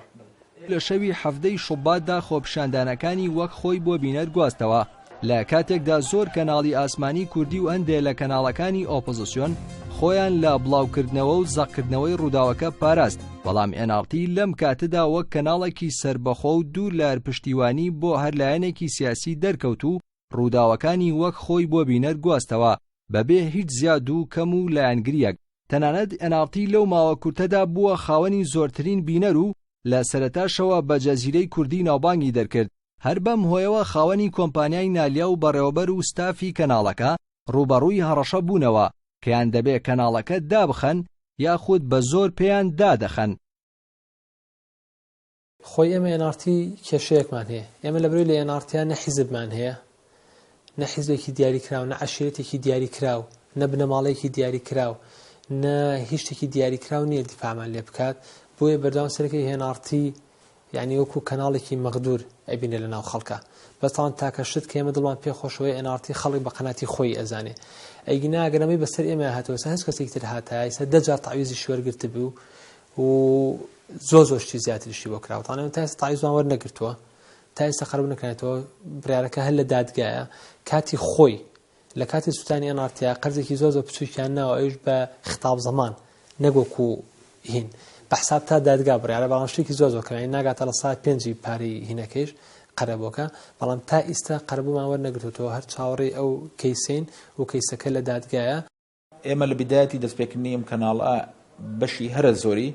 لە شەوی حەڤدەی شوباتدا خۆپیشاندانەکانی وەک خۆی بۆ بینەر گواستەوە، لە کاتێکدا زۆر کەناڵی ئاسمانی کوردی و هەندێ لە کەناڵەکانی ئۆپۆزسیۆن خۆیان لە بڵاوکردنەوە و زەقکردنەوەی ڕووداوەکە پاراست، بەڵام ئێن ئاڕ تی لەم کاتەدا وەک کەناڵێکی سەربەخۆ و دوور لە هەر پشتیوانی بۆ هەر لایەنێکی سیاسی دەرکەوت و ڕووداوەکانی وەک خۆی بۆ بینەر گواستەوە بەبێ هیچ زیاد و کەم و لایەنگرییەک، تەنانەت ئێن ئاڕ تی لەو ماوە کورتەدا بووە خاوەنی زۆرترین بینەر و لە سەرەتاشەوە بە جەزیرەی کوردی ناوبانگی دەرکرد، هەر بەم هۆیەوە خاوەنی کۆمپانیای نالیا و بەڕێوەبەر و ستافی کەناڵەکە ڕووبەڕووی هەڕەشە بوونەوە کە یان دەبێ کەناڵەکە دابخەن یاخود بە زۆر پێیان دادەخەن. خۆی ئێمە ئێن ئاڕ تی کێشەیەکمان هەیە، ئێمە لەبەرەوەی لە ئێن ئاڕ تیا نە حیزبمان هەیە، نە حیزبێکی دیاریکراو، نە عەشیرەتێکی دیاریکراو، نە بنەماڵەیەکی دیاریکراو، نە هیچ شتێکی دیاریکراو نییە دیفاعمان لێ بکات، بۆیە بەردەوام سەرەکەی ئێن ئاڕ تی یانی وەکو کەناڵێکی مەغدور ئەبینێ لە ناو خەڵکا. بەس تاوان تاکە شت کە ئێمە دڵمان پێ خۆشە ئەوەیە ئێن ئاڕ تی خەڵک بە قەناتی خۆی ئەزانێ. ئەیگینا ئەگەر ئەمەی بەسەر ئێمەیا هاتەوە ئێستا هەچ کەسێکی تر هاتایە ئێستا دە جار تەعویزیشی وەرگرتبوو و زۆر زۆر شتی زیاتریشی بۆ کراوە. تاوان ئێمە تا ئێستا تەعویزمان وەرنەگرتووە. تا ئێستا قەرەبوو نەکراوەتەوە. بڕیارەکە هەر لە دادگایە. کاتی خۆی لە کاتی سوتانی ئێن ئاڕ تیا قەرزێکی زۆر زۆر بچووکیان ناوە ئەویش بە خطاب زەمان نەک وەکو هین بە حساب تا دادگا بڕیارە بەڵام شتێکی زۆر زۆر کەمە یانی ناگاتە لە سا پێنجی پارەی هینەکەیش قەرەبووەکە بەڵام تا ئیستا قەرەبوومان وەرنەگرتووەتەوە هەر چاوەڕێی ئەو کەیسەین و کەیسەکە لە دادگایە. ئێمە لە بیدایەتی دەستپێکردنی ئەم کەناڵە بەشی هەرە زۆری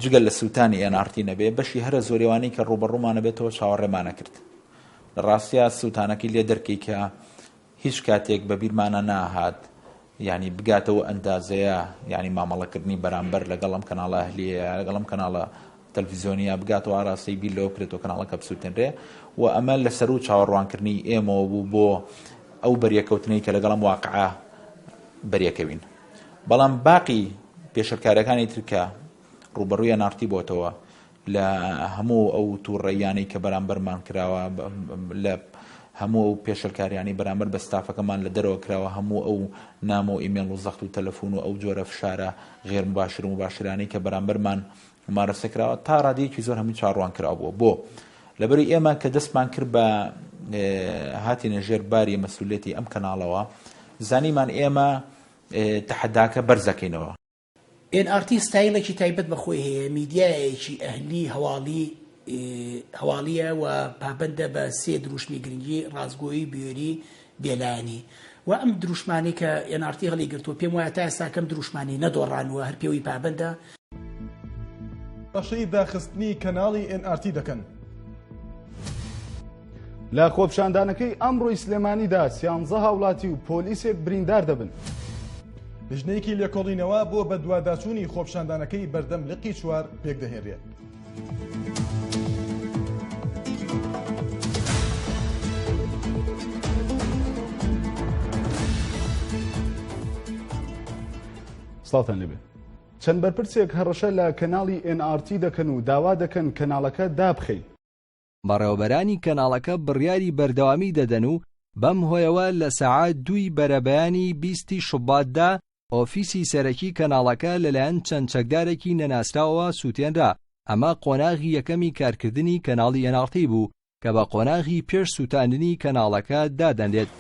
جگە لە سووتانی ئێن ئاڕ تی نەبێ بەشی هەرە زۆریوانەی کە ڕووبەڕوومانە بێتەوە چاوەڕێمانە کرد لە ڕاستیا سووتانەکەی لێ دەرکەی کە هیچ کاتێک بە بیرمانە ناهات یعنی بگاتەوە ئەندازەیە یعنی مامەڵەکردنی بەرامبەر لەگەڵ ئەم کەناڵە ئەهلیەیە لەگەڵ ئەم کەناڵە تەلفیزیۆنیە بگاتەوە ئاراستەی بیر لەوە بکرێتەوە کەناڵەکە بسووتێنرێ و ئەمە لە سەروو چاوەڕوانکردنی ئێمەوە بوو بۆ ئەو بەریەکەوتنەی کە لەگەڵ ئەم واقعە بەریەکەوین بەڵام باقی پێشەرکارەکانی تر کە ڕووبەڕووی ئەنارتی بۆتەوە لە هەموو ئەو تووڕەیانەی کە بەرامبەرمان کراوە لە هەموو ئەو پێشلکاریانی بەرامبەر بە ستافەکەمان لە دەرەوە کراوە هەموو ئەو نامە و ئیمێڵ و زەخت و تەلەفۆن و ئەو جۆرە فشارە غێر مباشر و مباشرانەی کە بەرامبەرمان مومارەسە کراوە تا ڕادەیەکی زۆر هەمووی چاڕوان کراو بووە بۆ لەبەری ئێمە کە دەستمان کرد بە هاتینە ژێر باری مەسولێتی ئەم کەناڵەوە زانیمان ئێمە تەحەداکە بەرزەکەینەوە. ئێن ئاڕ تی ستایڵێکی تایبەت بە خۆی هەیە، میدیایەکی ئەهلی هەواڵی هەواڵییە و پابەندە بە سێ دروشمی گرنگی، ڕاستگۆیی، بوێری، بێلایەنی. و ئەم دروشمانەی کە ئێن ئاڕ تی هەڵیگرتووە، پێم وایە تا ئێستا کەم دروشمانی نەدۆڕانووە، هەر پێوەی پابەندە. هەڕەشەی داخستنی کەناڵی ئێن ئاڕ تی دەکەن. لە خۆپیشاندانەکەی ئەمڕۆی سلێمانیدا سیانزە هاوڵاتی و پۆلیسێک بریندار دەبن. لیژنەیەکی لێکۆڵینەوە بۆ بەدواداچوونی خۆپیشاندانەکەی بەردەم لقی چوار پێکدەهێنرێت. سڵاوتان لێبێ. چەند بەرپرسێک هەڕەشە لە کەناڵی ئێن ئاڕ تی دەکەن و داوا دەکەن کەناڵەکە دابخەین. بەڕێوەبەرانی کەناڵەکە بڕیاری بەردەوامی دەدەن و بەم هۆیەوە لە سەعات دووی بەرەبەیانی بیستی شوباتدا ئۆفیسی سەرەکی کەناڵەکە لەلایەن چەند چەکدارێکی نەناسراوەوە سووتێنرا، ئەمە قۆناغی یەکەمی کارکردنی کەناڵی ئێن ئاڕ تی بوو کە بە قۆناغی پێش سووتاندنی کەناڵەکە دادەنرێت.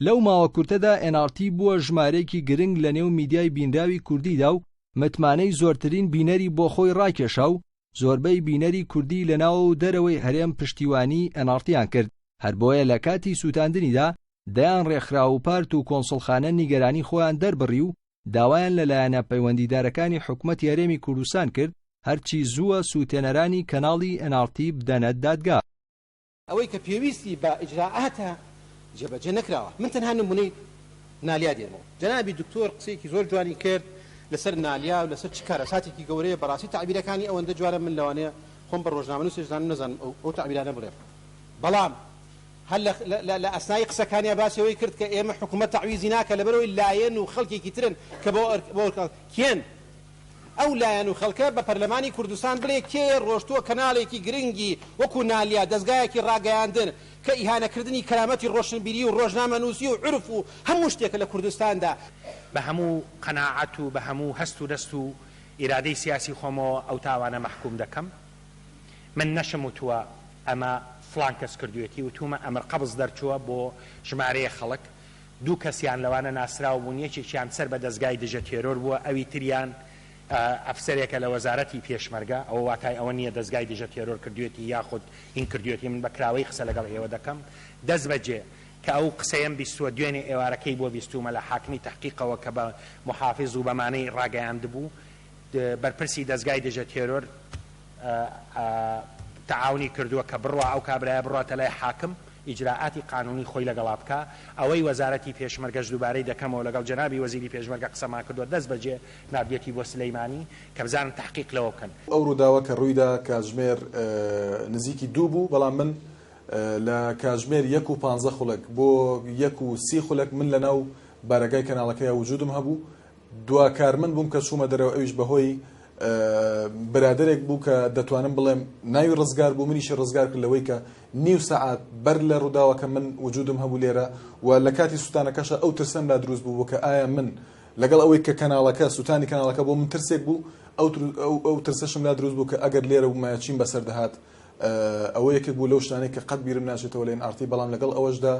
لەو ماوە کورتەدا ئێن ئاڕ تی بووە ژمارەیەکی گرنگ لەنێو میدیای بینراوی کوردیدا و متمانەی زۆرترین بینەری بۆ خۆی ڕاکێشا و زۆربەی بینەری کوردی لە ناوە و دەرەوەی هەرێم پشتیوانیی ئێن ئاڕ تییان کرد، هەر بۆیە لە کاتی سووتاندنیدا دەیان ڕێکخراو و پارت و کۆنسوڵخانە نیگەرانی خۆیان دەربڕی و داوایان لە لایەنە پەیوەندیدارەکانی حکومەتی هەرێمی کوردستان کرد. هەرچی زووە سووتێنەرانی کەناڵی nrt بدەنە دادگا. ئەوەی کە پێویستی بە ئیجرائاتە جێبەجێ نەکراوە. من تەنها نمونەی نالیا دێنمەوە. جەنابی دکتۆر قسەیەکی زۆر جوانی کرد لەسەر نالیا و لەسەر چ کارەساتێکی گەورەیە، بەڕاستی تەعبیرەکانی ئەوەندە جوانە من لەوانەیە خۆم بە ڕۆژنامەنووسێش زانم نەزانم ئەو تەعبیرانە بڵێم، بەڵام هەر لە ئەسنای قسەکانیا باسی ئەوەی کرد کە ئێمە حکومەت تەعویزی ناکا لەبەرئەوەی لایەن و خەڵکێکی ترن کە بۆ کێن ئەو لایەن و خەڵکە بە پەرلەمانی کوردستان بڵێ کێیە ڕۆشتووە کەناڵێکی گرنگی وەکو نالیا دەزگایەکی ڕاگەیاندن کە ئیهانەکردنی کەرامەتی ڕۆشنبیری و ڕۆژنامەنووسی و عورف و هەموو شتێکە لە کوردستاندا. بە هەموو قەناعەت و بە هەموو هەست و دەست و ئیرادەی سیاسی خۆمەوە ئەو تاوانە مەحکوم دەکەم. من نەشم وتووە ئەمە فڵان کەس کردوویەتی، وتوومە ئەمر قەبز دەرچووە بۆ ژمارەیەک خەڵک، دوو کەسیان لەوانە ناسراو بوون، یەکێکیان سەر بە دەزگای دژە تێرۆر بووە، ئەوی تریان ئەفسەرێکە لە وەزارەتی پێشمەرگە، ئەوە واتای ئەوە نییە دەزگای دژە تێرۆر کردوویەتی یاخود هین کردوویەتی، من بە کراوەیی قسە لەگەڵ ئێوە دەکەم، دەستبەجێ کە ئەو قسەیەم بیستووە دوێنێ ئێوارەکەی بۆ بیستوومە لە حاکمی تەحقیقەوە کە بە موحافیز و بەمانەی ڕاگەیاندبوو بەرپرسی دەزگای دژە تێرۆر تەعاونی کردووە کە بڕوا ئەو کابرایە بڕواتە لای حاکم ئیجرائاتی قانونی خۆی لەگەڵا بکا، ئەوەی وەزارەتی پێشمەرگەش دووبارەی دەکەمەوە لەگەڵ جەنابی وەزیری پێشمەرگە قسەمان کردووە دەست بەجێ ناردویەتی بۆ سلیمانی کە بزانن تەحقیق لەوە بکەن. ئەو ڕووداوە کە ڕوویدا کاتژمێر نزیکی دوو بوو، بەڵام من لە کاتژمێر یەک و پانزە خولەک بۆ یەک و سی خولەک من لەناو بارەگای کەناڵەکەیا وجودم هەبوو، دوا کارمەند بووم کە چوومە دەرەوە ئەویش بەهۆی برادەرێک بوو کە دەتوانم بڵێم ناوی ڕزگار بوو منیشی ڕزگار کرد لەوەی کە نیو سەعات بەر لە ڕووداوەکە من وجودم هەبوو لێرە و لە کاتی سووتانەکەشە ئەو ترسەم لا دروست بوو کە ئایا من لەگەڵ ئەوەی کە کەناڵەکە سووتانی کەناڵەکە بۆ من ترسێک بوو ئەو ئەو ترسەشم لا دروست بوو کە ئەگەر لێرە بوومایە چیم بەسەر دەهات ئەوە یەکێک بوو لەو شتانەی کە قەت بیرم ناچێتەوە لە ئێن ئاڕ تی بەڵام لەگەڵ ئەوەشدا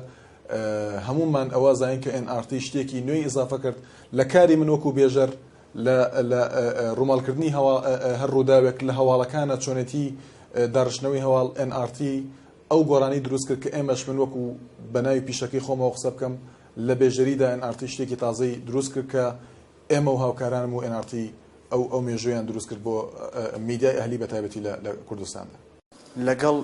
هەموومان ئەوە زانین کە ئێن ئاڕ تی شتێکی نوێی ئیزافە کرد لە کاری من وەکو بێژەر لە لە ڕووماڵکردنی هەوا هەر ڕووداوێک لە هەواڵەکانە چۆنێتی داڕشتنەوەی هەواڵ ئێن ئاڕ تی ئەو گۆڕانی دروست کرد کە ئێمەش من وەکو بە ناوی پیشەکەی خۆمەوە قسە بکەم لە بێژەریدا ئێن ئاڕ تی شتێکی تازەی دروست کرد کە ئێمە و هاوکارانم و ئێن ئاڕ تی ئەو ئەو مێژوویان دروست کرد بۆ میدیای ئەهلی بە تایبەتی لە لە کوردستاندا. لەگەڵ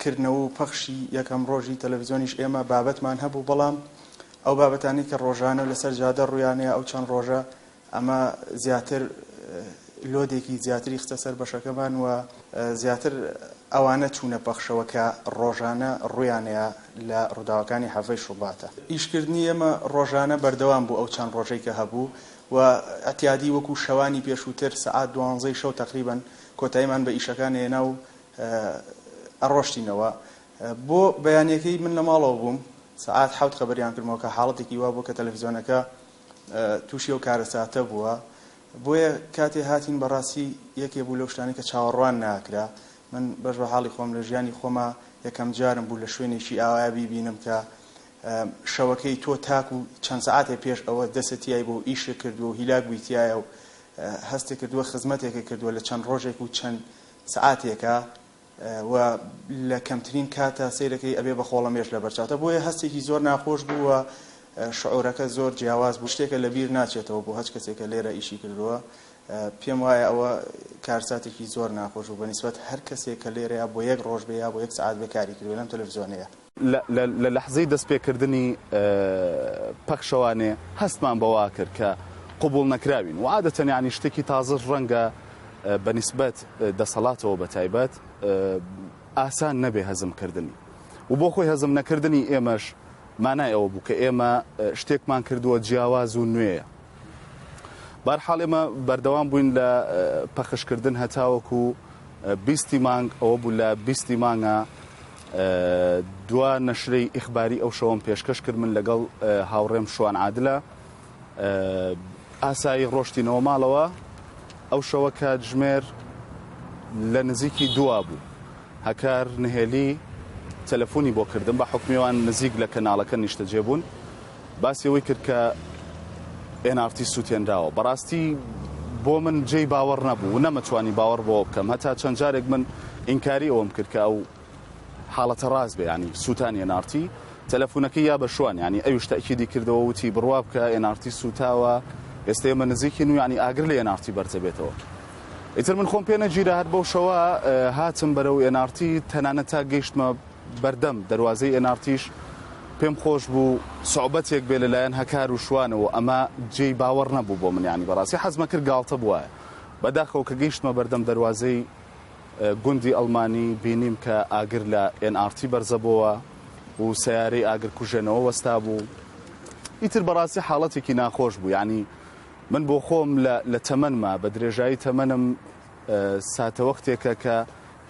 کردنەوە و پەخشی یەکەم ڕۆژی تەلەفزیۆنیش ئێمە بابەتمان هەبوو، بەڵام ئەو بابەتانەی کە ڕۆژانە و لەسەر جادە ڕوویانەیە ئەو چەند ڕۆژە ئەمە زیاتر لۆدێکی زیاتری خستە سەر بەشەکەمان و زیاتر ئەوانە چوونە پەخشەوە کە ڕۆژانە ڕوویانەیە لە ڕووداوەکانی حەڤەی شوباتە. ئیشکردنی ئێمە ڕۆژانە بەردەوام بوو ئەو چەند ڕۆژەی کە هەبوو و ئیعتیادی وەکو شەوانی پێشووتر سەعات دوانزەی شەو تەقریبەن کۆتاییمان بە ئیشەکان ئەهێنا و ئەڕۆشتینەوە. بۆ بەیانیەکەی من لە ماڵەوە بووم سەعات حەوت خەبەریان کردمەوە کە حاڵەتێکی وا بووە کە تەلەفزیۆنەکە تووشی ئەو کارەساتە بووە. بۆیە کاتێ هاتین بەڕاستی یەکێ بوو لەو شتانەی کە چاوەڕوان ناکرا. من بەش بە حاڵی خۆم لە ژیانی خۆما یەکەم جارم بوو لە شوێنێکی ئاوایە بیبینم کە شەوەکەی تۆ تاکو چەند سەعاتێ پێش ئەوە دەستت تیای بوو و ئیشت کردووە و هیلاک بووی تیایا و هەستت کردووە خزمەتێکت کردووە لە چەند ڕۆژێک و چەند سەعاتێکا و لە کەمترین کاتا سەیرەکەی ئەبێ بە خۆڵەمێش لەبەرچاوتە بۆیە هەستێکی زۆر ناخۆش بوو و شعورەکە زۆر جیاواز بوو شتێکە لە بیر ناچێتەوە بۆ هەچ کەسێک کە لێرە ئیشی کردووە پێم وایە ئەوە کارساتێکی زۆر ناخۆش بوو بە نیسبەت هەر کەسێک کە لێرەیە بۆ یەک ڕۆژ بێ یا بۆ یەک سەعات بێ کاری کردووە لەم تەلەفزیۆنەیە. لە لەحزەی دەستپێکردنی پەخشەوانێ هەستمان بەوە کرد کە قبوڵ نەکراوین و عادەتەن یانی شتێکی تازەش ڕەنگە بە نیسبەت دەسەڵاتەوە بە تایبەت ئاسان نەبێ هەزم کردنی و بۆ خۆی هەزم نەکردنی ئێمەش مانای ئەوە بوو کە ئێمە شتێکمان کردووە جیاواز و نوێیە. بارحاڵ ئێمە بەردەوام بووین لە پەخشکردن هەتاوەکو بیستی مانگ ئەوە بوو لە بیستی مانگە دوا نەشرەی ئیخباری ئەو شەوەم پێشکەش کرد من لەگەڵ هاوڕێم شوان عادلە ئاسایی ڕۆشتینەوە ماڵەوە ئەو شەوە کاتژمێر لە نزیکی دوا بوو هەکار نهێلی تەلەفۆنی بۆ کردم بە حکمیوان نزیک لە کەناڵەکە نیشتەجێ بوون باسی ئەوەی کرد کە ئێن ئاڕ تی سووتێنراوە. بەڕاستی بۆ من جێی باوەڕ نەبوو و نەمەتوانی باوەڕ بەوە بکەم. هەتا چەند جارێک من ئینکاری ئەوەم کرد کە ئەو حاڵەتە ڕاست بێ، یانی سووتانی ئێن ئاڕ تی. تەلەفونەکەی یا بە شوان، یانی ئەویش تەئکیدی کردەوە وتی بڕوا بکە ئێن ئاڕ تی سووتاوە، ئێستە ئێمە نزیکین و یانی ئاگر لە ئێن ئاڕ تی بەرزەبێتەوە. ئیتر من خۆم پێ نەگیرا هەر بەو شەوە هاتم بەرەو ئێن ئاڕ تی تەنانەت تا گەیشتمە بەردەم دەروازەی ئێن ئاڕ تیش پێم خۆش بوو سوعبەتێک بێ لەلایەن هەکار و شوانەوە ئەمە جێی باوەڕ نەبوو بۆ من یانی بەڕاستی حەزمە کرد گاڵتە بوایە بەداخەوە کە گەیشتمە بەردەم دەروازەی گوندی ئەڵمانی بینیم کە ئاگر لە ئێن ئاڕ تی بەرزەبۆوە و سەیارەی ئاگر کوژێنەوە وەستابوو ئیتر بەڕاستی حاڵەتێکی ناخۆش بوو یانی من بۆ خۆم لە لە تەمەنما بە درێژایی تەمەنم ساتەوەختێکە کە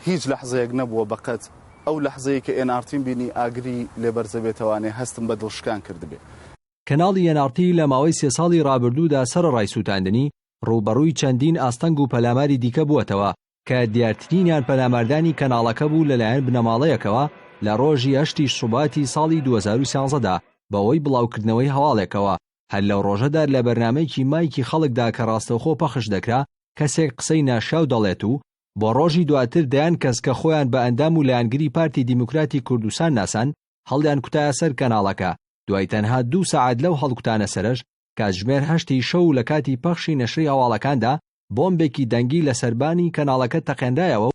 هیچ لەحزەیەک نەبووە بەقەت ئەو لەحزەی کە ئێن ئاڕتیم بینی ئاگری لێ بەرزەبێتەوانێ هەستم بە دڵشکان کردبێ. کەناڵی ئێن ئاڕ تی لە ماوەی سێ ساڵی ڕابردوودا سەرەڕای سووتاندنی، ڕووبەڕووی چەندین ئاستەنگ و پەلاماری دیکە بووەتەوە، کە دیارترینیان پەلاماردانی کەناڵەکە بوو لەلایەن بنەماڵەیەکەوە لە ڕۆژی هەشتی شوباتی ساڵی 2013 دا بەهۆی بڵاوکردنەوەی هەواڵێکەوە هەر لەو ڕۆژەدا لە بەرنامەیەکی مایکی خەڵکدا کە ڕاستەوخۆ پەخش دەکرا کەسێک قسەی ناشیاو دەڵێت و بۆ ڕۆژی دواتر دەیان کەس کە خۆیان بە ئەندام و لایەنگری پارتی دیموکراتی کوردستان ناساند هەڵیانکوتایە سەر کەناڵەکە، دوای تەنها دوو سەعات لەو هەڵکوتانە سەرەش کاتژمێر هەشتی شەو و لە کاتی پەخشی نەشری هەواڵەکاندا بۆمبێکی دەنگی لە سەربانی کەناڵەکە تەقێنرایەوە و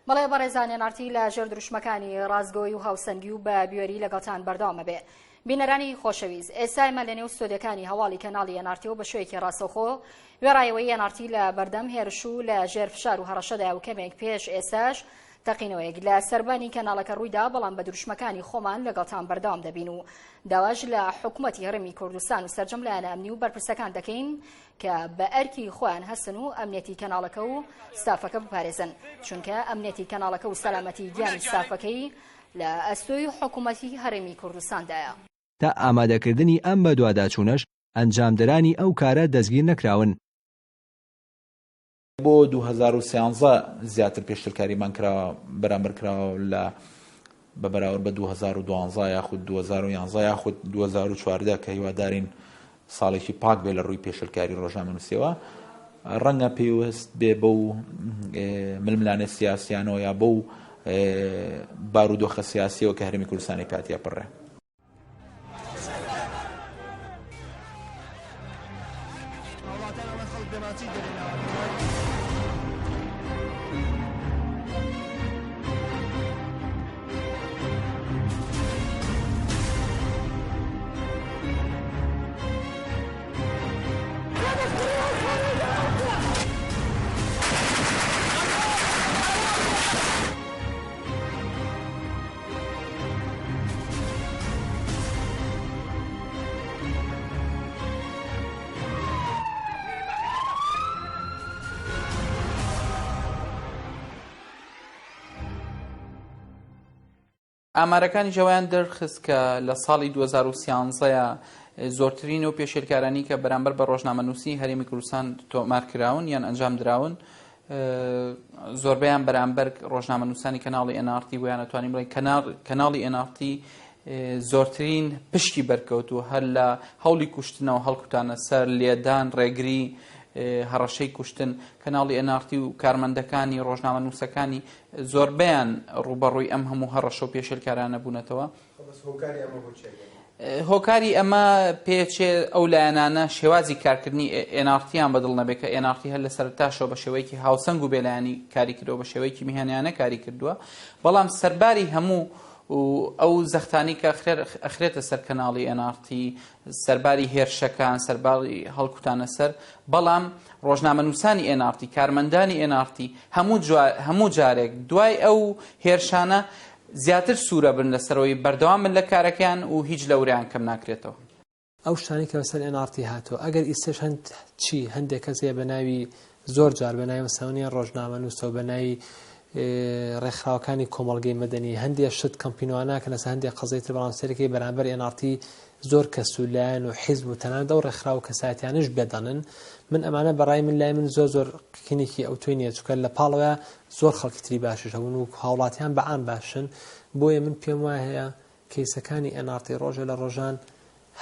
بەڵێ بەڕێزان ئێن ئاڕ تی لە ژێر دروشمەکانی ڕاستگۆی و هاوسەنگی و بە بوێری لەگەڵتان بەردەوامە بێ. بینەرانی خۆشەویست ئێستا ئێمە لە نێو ستۆدیۆکانی هەواڵی کەناڵی ئێن ئاڕ تیەوە بە شێوەیەکی ڕاستەوخۆ وێڕایەوەی ئێن ئاڕ تی لە بەردەم هێرش و لە ژێر فشار و هەڕەشەدایە و کەمێک پێش ئێستاش تەقینەوەیەک لە سەربانی کەناڵەکە ڕوویدا بەڵام بە دروشمەکانی خۆمان لەگەڵتان بەردەوام دەبین و داواش لە حکومەتی هەرێمی کوردستان و سەرجەم لایەنە ئەمنی و بەرپرسەکان دەکەین کە بە ئەرکی خۆیان هەستن و ئەمنیەتی کەناڵەکە و ستافەکە بپارێزن چونکە ئەمنیەتی کەناڵەکە و سەلامەتی گیانی ستافەکەی لە ئەستۆی حکومەتی هەرێمی کوردستاندایە. تا ئامادەکردنی ئەم بەدواداچوونەش ئەنجامدەرانی ئەو کارە دەستگیر نەکراون. بۆ 2013 زیاتر پێشترکاریمان کراوە بەرامبەر کراوە لە بە بەراورد بە 2012 یاخود 2011 یاخود 2014 کە هیوادارین ساڵێکی پاک بێ لە ڕووی پێشلکاری ڕۆژنامەنووسیەوە ڕەنگە پێوەست بێ بەو ململانێ سیاسیانەوە یا بەو بارودۆخە سیاسیەوە کە هەرێمی کوردستانی پاتیا پڕێ. ئامارەکانیش ئەوەیان دەرخست کە لە ساڵی 2013 زۆرترین و پێشێلکارانی کە بەرامبەر بە ڕۆژنامەنووسی هەرێمی کوردستان تۆمار کراون یان ئەنجام دراون زۆربەیان بەرامبەر ڕۆژنامەنووسانی کەناڵی NRT بۆیان ئەتوانین بڵێین کەناڵی NRT زۆرترین پشکی بەرکەوت و هەر لە هەوڵی کوشتنەوە هەڵکوتانە سەر لێدان ڕێگری هەڕەشەی کوشتن کەناڵی NRT و کارمەندەکانی ڕۆژنامەنووسەکانی زۆربەیان ڕووبەڕووی ئەم هەموو هەڕەشە و پێشێلکارانە بوونەتەوە. هۆکاری ئەمە پێچێ ئەو لایەنانە شێوازی کارکردنی ئێن ئاڕ تییان بەدڵ نەبێت کە ئێن ئاڕ تی هەر لە سەرەتاشەوە بە شێوەیەکی هاوسەنگ و بێلایەنی کاری کردووە بە شێوەیەکی میهەنیانە کاری کردووە بەڵام سەرباری هەموو ئەو زەختانی کە ئەخرێتە سەر کەناڵی ئێن ئاڕ تی سەرباری هێرشەکان سەرباری هەڵکوتانە سەر بەڵام ڕۆژنامەنووسانی ئێن ئاڕ تی کارمەندانی ئێن ئاڕ تی هەموو جارێک دوای ئەو هێرشانە زیاتر سوورە بن لەسەرەوەی بەردەوام بن لە کارەکەیان و هیچ لە ورەیان کەم ناکرێتەوە. ئەو شتانەی کە بەسەر ئێن ئاڕ تی هاتووە ئەگەر ئیستەش هەند چی هەندێک کەس هەیە بە ناوی زۆر جار بە ناوی مەسەوەنیە ڕۆژنامەنووسەوە بە ناوی ڕێکخراوەکانی کۆمەڵگەی مەدەنی هەندێک شت کەمپینوانە کەن لەسەر هەندێک قەزیەی تر بەڵام سەرەکەی بەرامبەر ئێن ئاڕ تی زۆر کەس و لایەن و حیزب و تەنانەت ئەو ڕێکخراو و کەسایەتیانەش بێدەنگن من ئەمانە بەڕای من لای من زۆر زۆر قینێکی ئەوتۆی نییە چونکە لە پاڵەوە زۆر خەڵکی تری باشیش هەبوون و هاوڵاتیان بە عام باشن بۆیە من پێم وایە کەیسەکانی ئێن ئاڕ تی ڕۆژێ لە ڕۆژان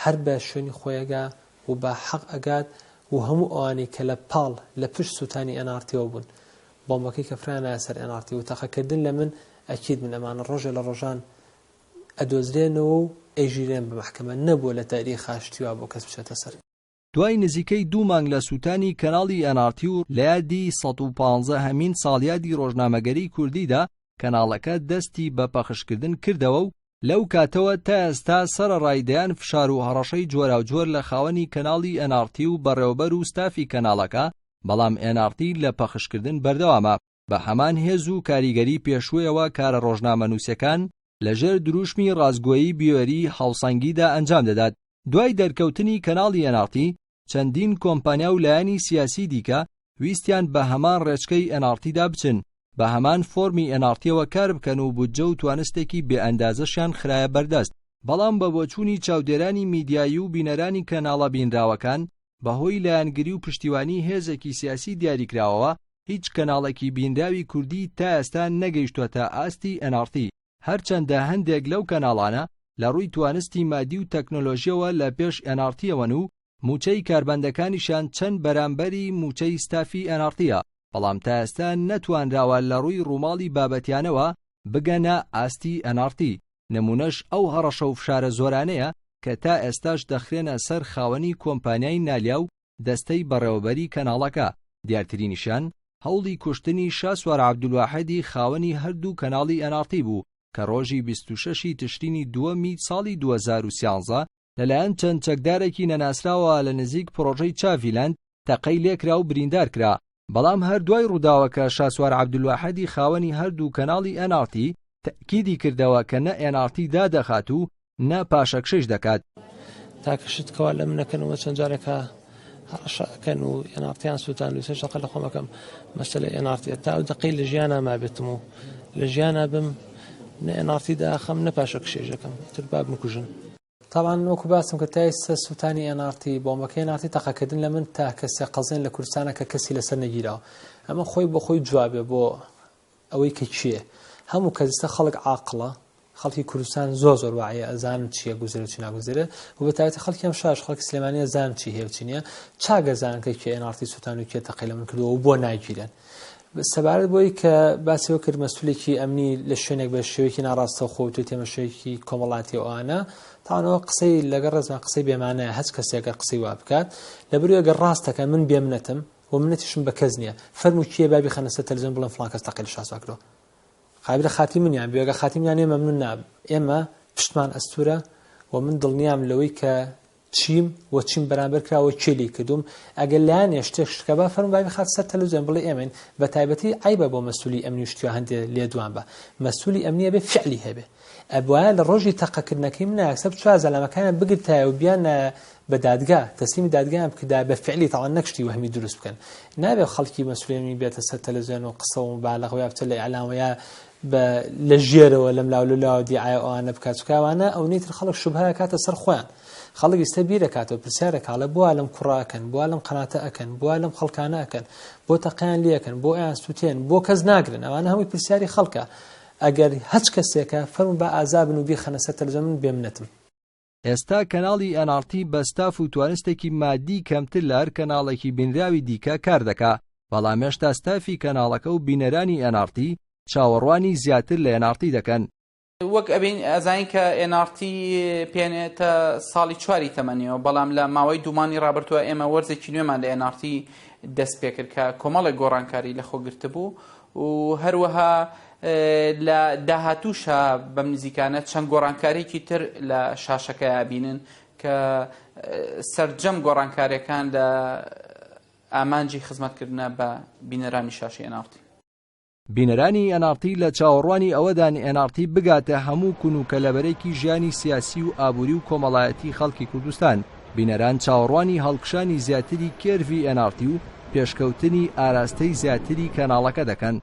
هەر بە شوێنی خۆی ئەگا و بە حەق ئەگات و هەموو ئەوانەی کە لە پاڵ لە پشت سووتانی ئێن ئاڕ تیەوە بوون. بۆمبەکەی کە فرانایە سەر ئێن ئاڕ تی و تەقەکردن لە من ئەکید من ئەمانە ڕۆژێ لە ڕۆژان ئەدۆزرێنەوە و ئەیژیرێن بە مەحکەمە نەبووە لە تاریخا شتی وا بۆ کەس بچێتە سەر. دوای نزیکەی دوو مانگ لە سووتانی کەناڵی ئێن ئاڕ تی و لە یادی 115 هەمین ساڵیادی ڕۆژنامەگەریی کوردیدا کەناڵەکە دەستی بە پەخشکردن کردەوە و لەو کاتەوە تا ئێستا سەرەڕای دەیان فشار و هەڕەشەی جۆراوجۆر لە خاوەنی کەناڵی ئێن ئاڕ تی و بەڕێوەبەر و ستافی کەناڵەکە، بەڵام ئێن ئاڕ تی لە پەخشکردن بەردەوامە. بە هەمان هێز و کاریگەری پێشوویەوە کارە ڕۆژنامەنووسیەکان لە ژێر درووشمی ڕاستگۆیی بوێری هاوسەنگیدا ئەنجام دەدات. دوای دەرکەوتنی کەناڵی ئێن ئاڕ تی، چەندین کۆمپانیا و لایەنی سیاسی دیکە ویستیان بە هەمان ڕێچکەی ئێن ئاڕ تیدا بچن، بە هەمان فۆرمی ئێن ئاڕ تیەوە کار بکەن و بودجە و توانستێکی بێ ئەندازەشیان خرایە بەردەست. بەڵام بە بۆچوونی چاودێرانی میدیایی و بینەرانی کەناڵە بینراوەکان، بەهۆی لایەنگری و پشتیوانی هێزێکی سیاسی دیاریکراوەوە، هیچ کەناڵێکی بینراوی کوردی تا ئێستا نەگەیشتووەتە ئاستی ئێن ئاڕ تی. هەرچەندە هەندێک لەو کەناڵانە لە ڕووی توانستی مادی و تەکنۆلۆژیەوە لە پێش ئێن ئاڕ تیەوەن و مووچەی کارمەندەکانیشیان چەند بەرامبەری مووچەی ستافی ئێن ئاڕ تیە، بەڵام تا ئێستا نەتوانراوە لە ڕووی ڕووماڵی بابەتیانەوە بگەنە ئاستی ئێن ئاڕ تی، نموونەش ئەو هەڕەشە و فشارە زۆرانەیە کە تا ئێستاش دەخرێنە سەر خاوەنی کۆمپانیای نالیا و دەستەی بەڕێوەبەری کەناڵەکە، دیارترینیشیان هەوڵی کوشتنی شاسوار عەبدولواحیدی خاوەنی هەردوو کەناڵی ئێن ئاڕ تی بوو کە ڕۆژی 26 ی تشرینی دووەمی ساڵی 2013 لەلایەن چەند چەکدارێکی نەناسراوە لە نزیک پڕۆژەی چاڤیلاند تەقەی لێکرا و بریندار کرا، بەڵام هەر دوای ڕووداوەکە شاسوار عەبدولواحیدی خاوەنی هەردوو کەناڵی ئێن ئاڕ تی تەئکیدی کردەوە کە نە ئێن ئاڕ تی دادەخات و نە پاشەکشەیش دەکات. تاکە شت کەوا لە من ئەکەن ئەوە چەند جارێکە هەڕەشە ئەکەن و ئێن ئاڕ تیان سووتاند و سێ شەقە لە خۆم ئەکەم مەسەلەی ئێن ئاڕ تیە تا ئەو دەقەی لە ژیانا مابێتم و لە ژیانا بم نە ئێن ئاڕ تی داخەم نە پاشەکشەیش ئەکەم ئیتر با بمکوژن. تاوان وەکو باسم کرد تا ئێستا سووتانی ئێن ئاڕ تی، بۆمبەکەی ئێن ئاڕ تی تەقەکردن لە من تاکە سێ قەزێن لە کوردستانە کە کەسی لەسەر نەگیراوە ئەمە خۆی بۆ خۆی جوابێ بۆ ئەوەی کە کێیە هەموو کەس ئێستا خەڵک عاقڵە خەڵکی کوردستان زۆر زۆر واعیە ئەزانن چییە گوزرە و چی ناگوزرێ و بە تایبەتی خەڵکی ئەم شارش خەڵکی سلێمانی ئەزانن چی هەیە و چی نییە چاک ئەزانن کە کێ ئێن ئاڕ تی سووتان و کێ تەقەی لە من کردووە و بۆ ناگیرێن سەبارەت بۆی کە باسی وە کرد مەسولێکی ئەمنی لە شوێنێک بە شێوەیەکی ناڕاستەوخۆ و توێتێمە شوێکی کۆمەڵاتی ئەوانە تاوانەوە قسەی لەگەڵ ڕێزمان قسەی بێمانایە هەچ کەسێکە قسەی وا بکات لەبەر ئەگەر ڕاستەکە من بێمنەتم و منەتیشم بە کەس نییە فەرموو کێ با بیخەنە سەر تەلەڤیزیۆن بڵێن فڵان کەس تەقەی لە شاسوار کردووە قابلە خاتری منیان بێ ئەگەر خاتری منیان نییە مەمنون نابم ئێمە پشتمان ئەستورە و من دڵنیام لەوەی کە چیم و چیم بەرامبەر کراوە کێ لێی کردوم ئەگەر لایەنێ شتێک شتکە با فەرموو با بیخاتە سەر تەلەڤیزیۆن بڵێ ئێمەین بە تایبەتی عەیبە بۆ مەسولی ئەمنی و شتیوا هەندێ لێدوان بە مەسولی ئەمنی ئەبێ فعلی هەبێ ئەبوایە لە ڕۆژی تەقەکردنەکەی منە یەکسەر بچوایە زەلامەکانیان بگرتایە و بیاننایە بە دادگا تەسلیمی دادگایان بکردایە بە فعلی تاوان نەک شتی وەهمی دروست بکەن نابێ خەڵکی مەسولی بێتە سەر تەلەڤیزیۆن و قسە و مبالغە و یا بچێت لە ئیعلام و یا بە لە ژێرەوە لەم لاو لەو لاوە دیعایە ئەوانە بکات چونکە ئەوانە ئەونەی تر خەڵک شوبهە ئەکاتە سەر خۆیان خەڵک ئیستە بیر ئەکاتەوە پرسیار ئەکا ئەڵێ بۆ وا لەم کوڕە ئەکەن بۆ وا لەم قەناتە ئەکەن بۆ وا لەم خەڵکانە ئەکەن بۆ تەقەیان لێ ئەکەن بۆ ئەیان سووتێن بۆ کەس ناگرن ئەوانە هەمووی پرسیاری خەڵکە ئەگەر هەچ کەسێکە فەرموو با ئازا بن و بیخەنە سەر تەلەڤیزیۆن من بێمنەتم. ئێستا کەناڵی ئێن ئاڕ تی بە ستاف و توانستێکی مادی کەمتر لە هەر کەناڵێکی بینراوی دیکە کار دەکا، بەڵام هێشتا ستافی کەناڵەکە و بینەرانی ئێن ئاڕ تی چاوەڕوانی زیاتر لە ئێن ئاڕ تی دەکەن. وەک ئەبین ئەزانین کە ئێن ئاڕ تی پێنێتە ساڵی چواری تەمەنیەوە، بەڵام لە ماوەی دوو مانگی ڕابردووە ئێمە وەرزێکی نوێمان لە ئێن ئاڕ تی دەست پێکرد کە کۆمەڵێک گۆڕانکاری لەخۆ گرتبوو و هەروەها لە داهاتووشا بەم نزیکانە چەند گۆڕانکاریی تر لە شاشەکەیا بینن کە سەرجەم گۆڕانکاریەکان لە ئامانجی خزمەتکردنە بە بینەرانی شاشەی ئێن ئاڕ تی. بینەرانی ئێن ئاڕ تی لە چاوەڕوانی ئەوەدان ئێن ئاڕ تی بگاتە هەموو کون و کەلەبەرێکی ژیانی سیاسی و ئابووری و کۆمەڵایەتی خەڵکی کوردستان. بینەران چاوەڕوانی هەڵکشانی زیاتری کێرڤی ئێن ئاڕ تی و پێشکەوتنی ئاراستەی زیاتری کەناڵەکە دەکەن.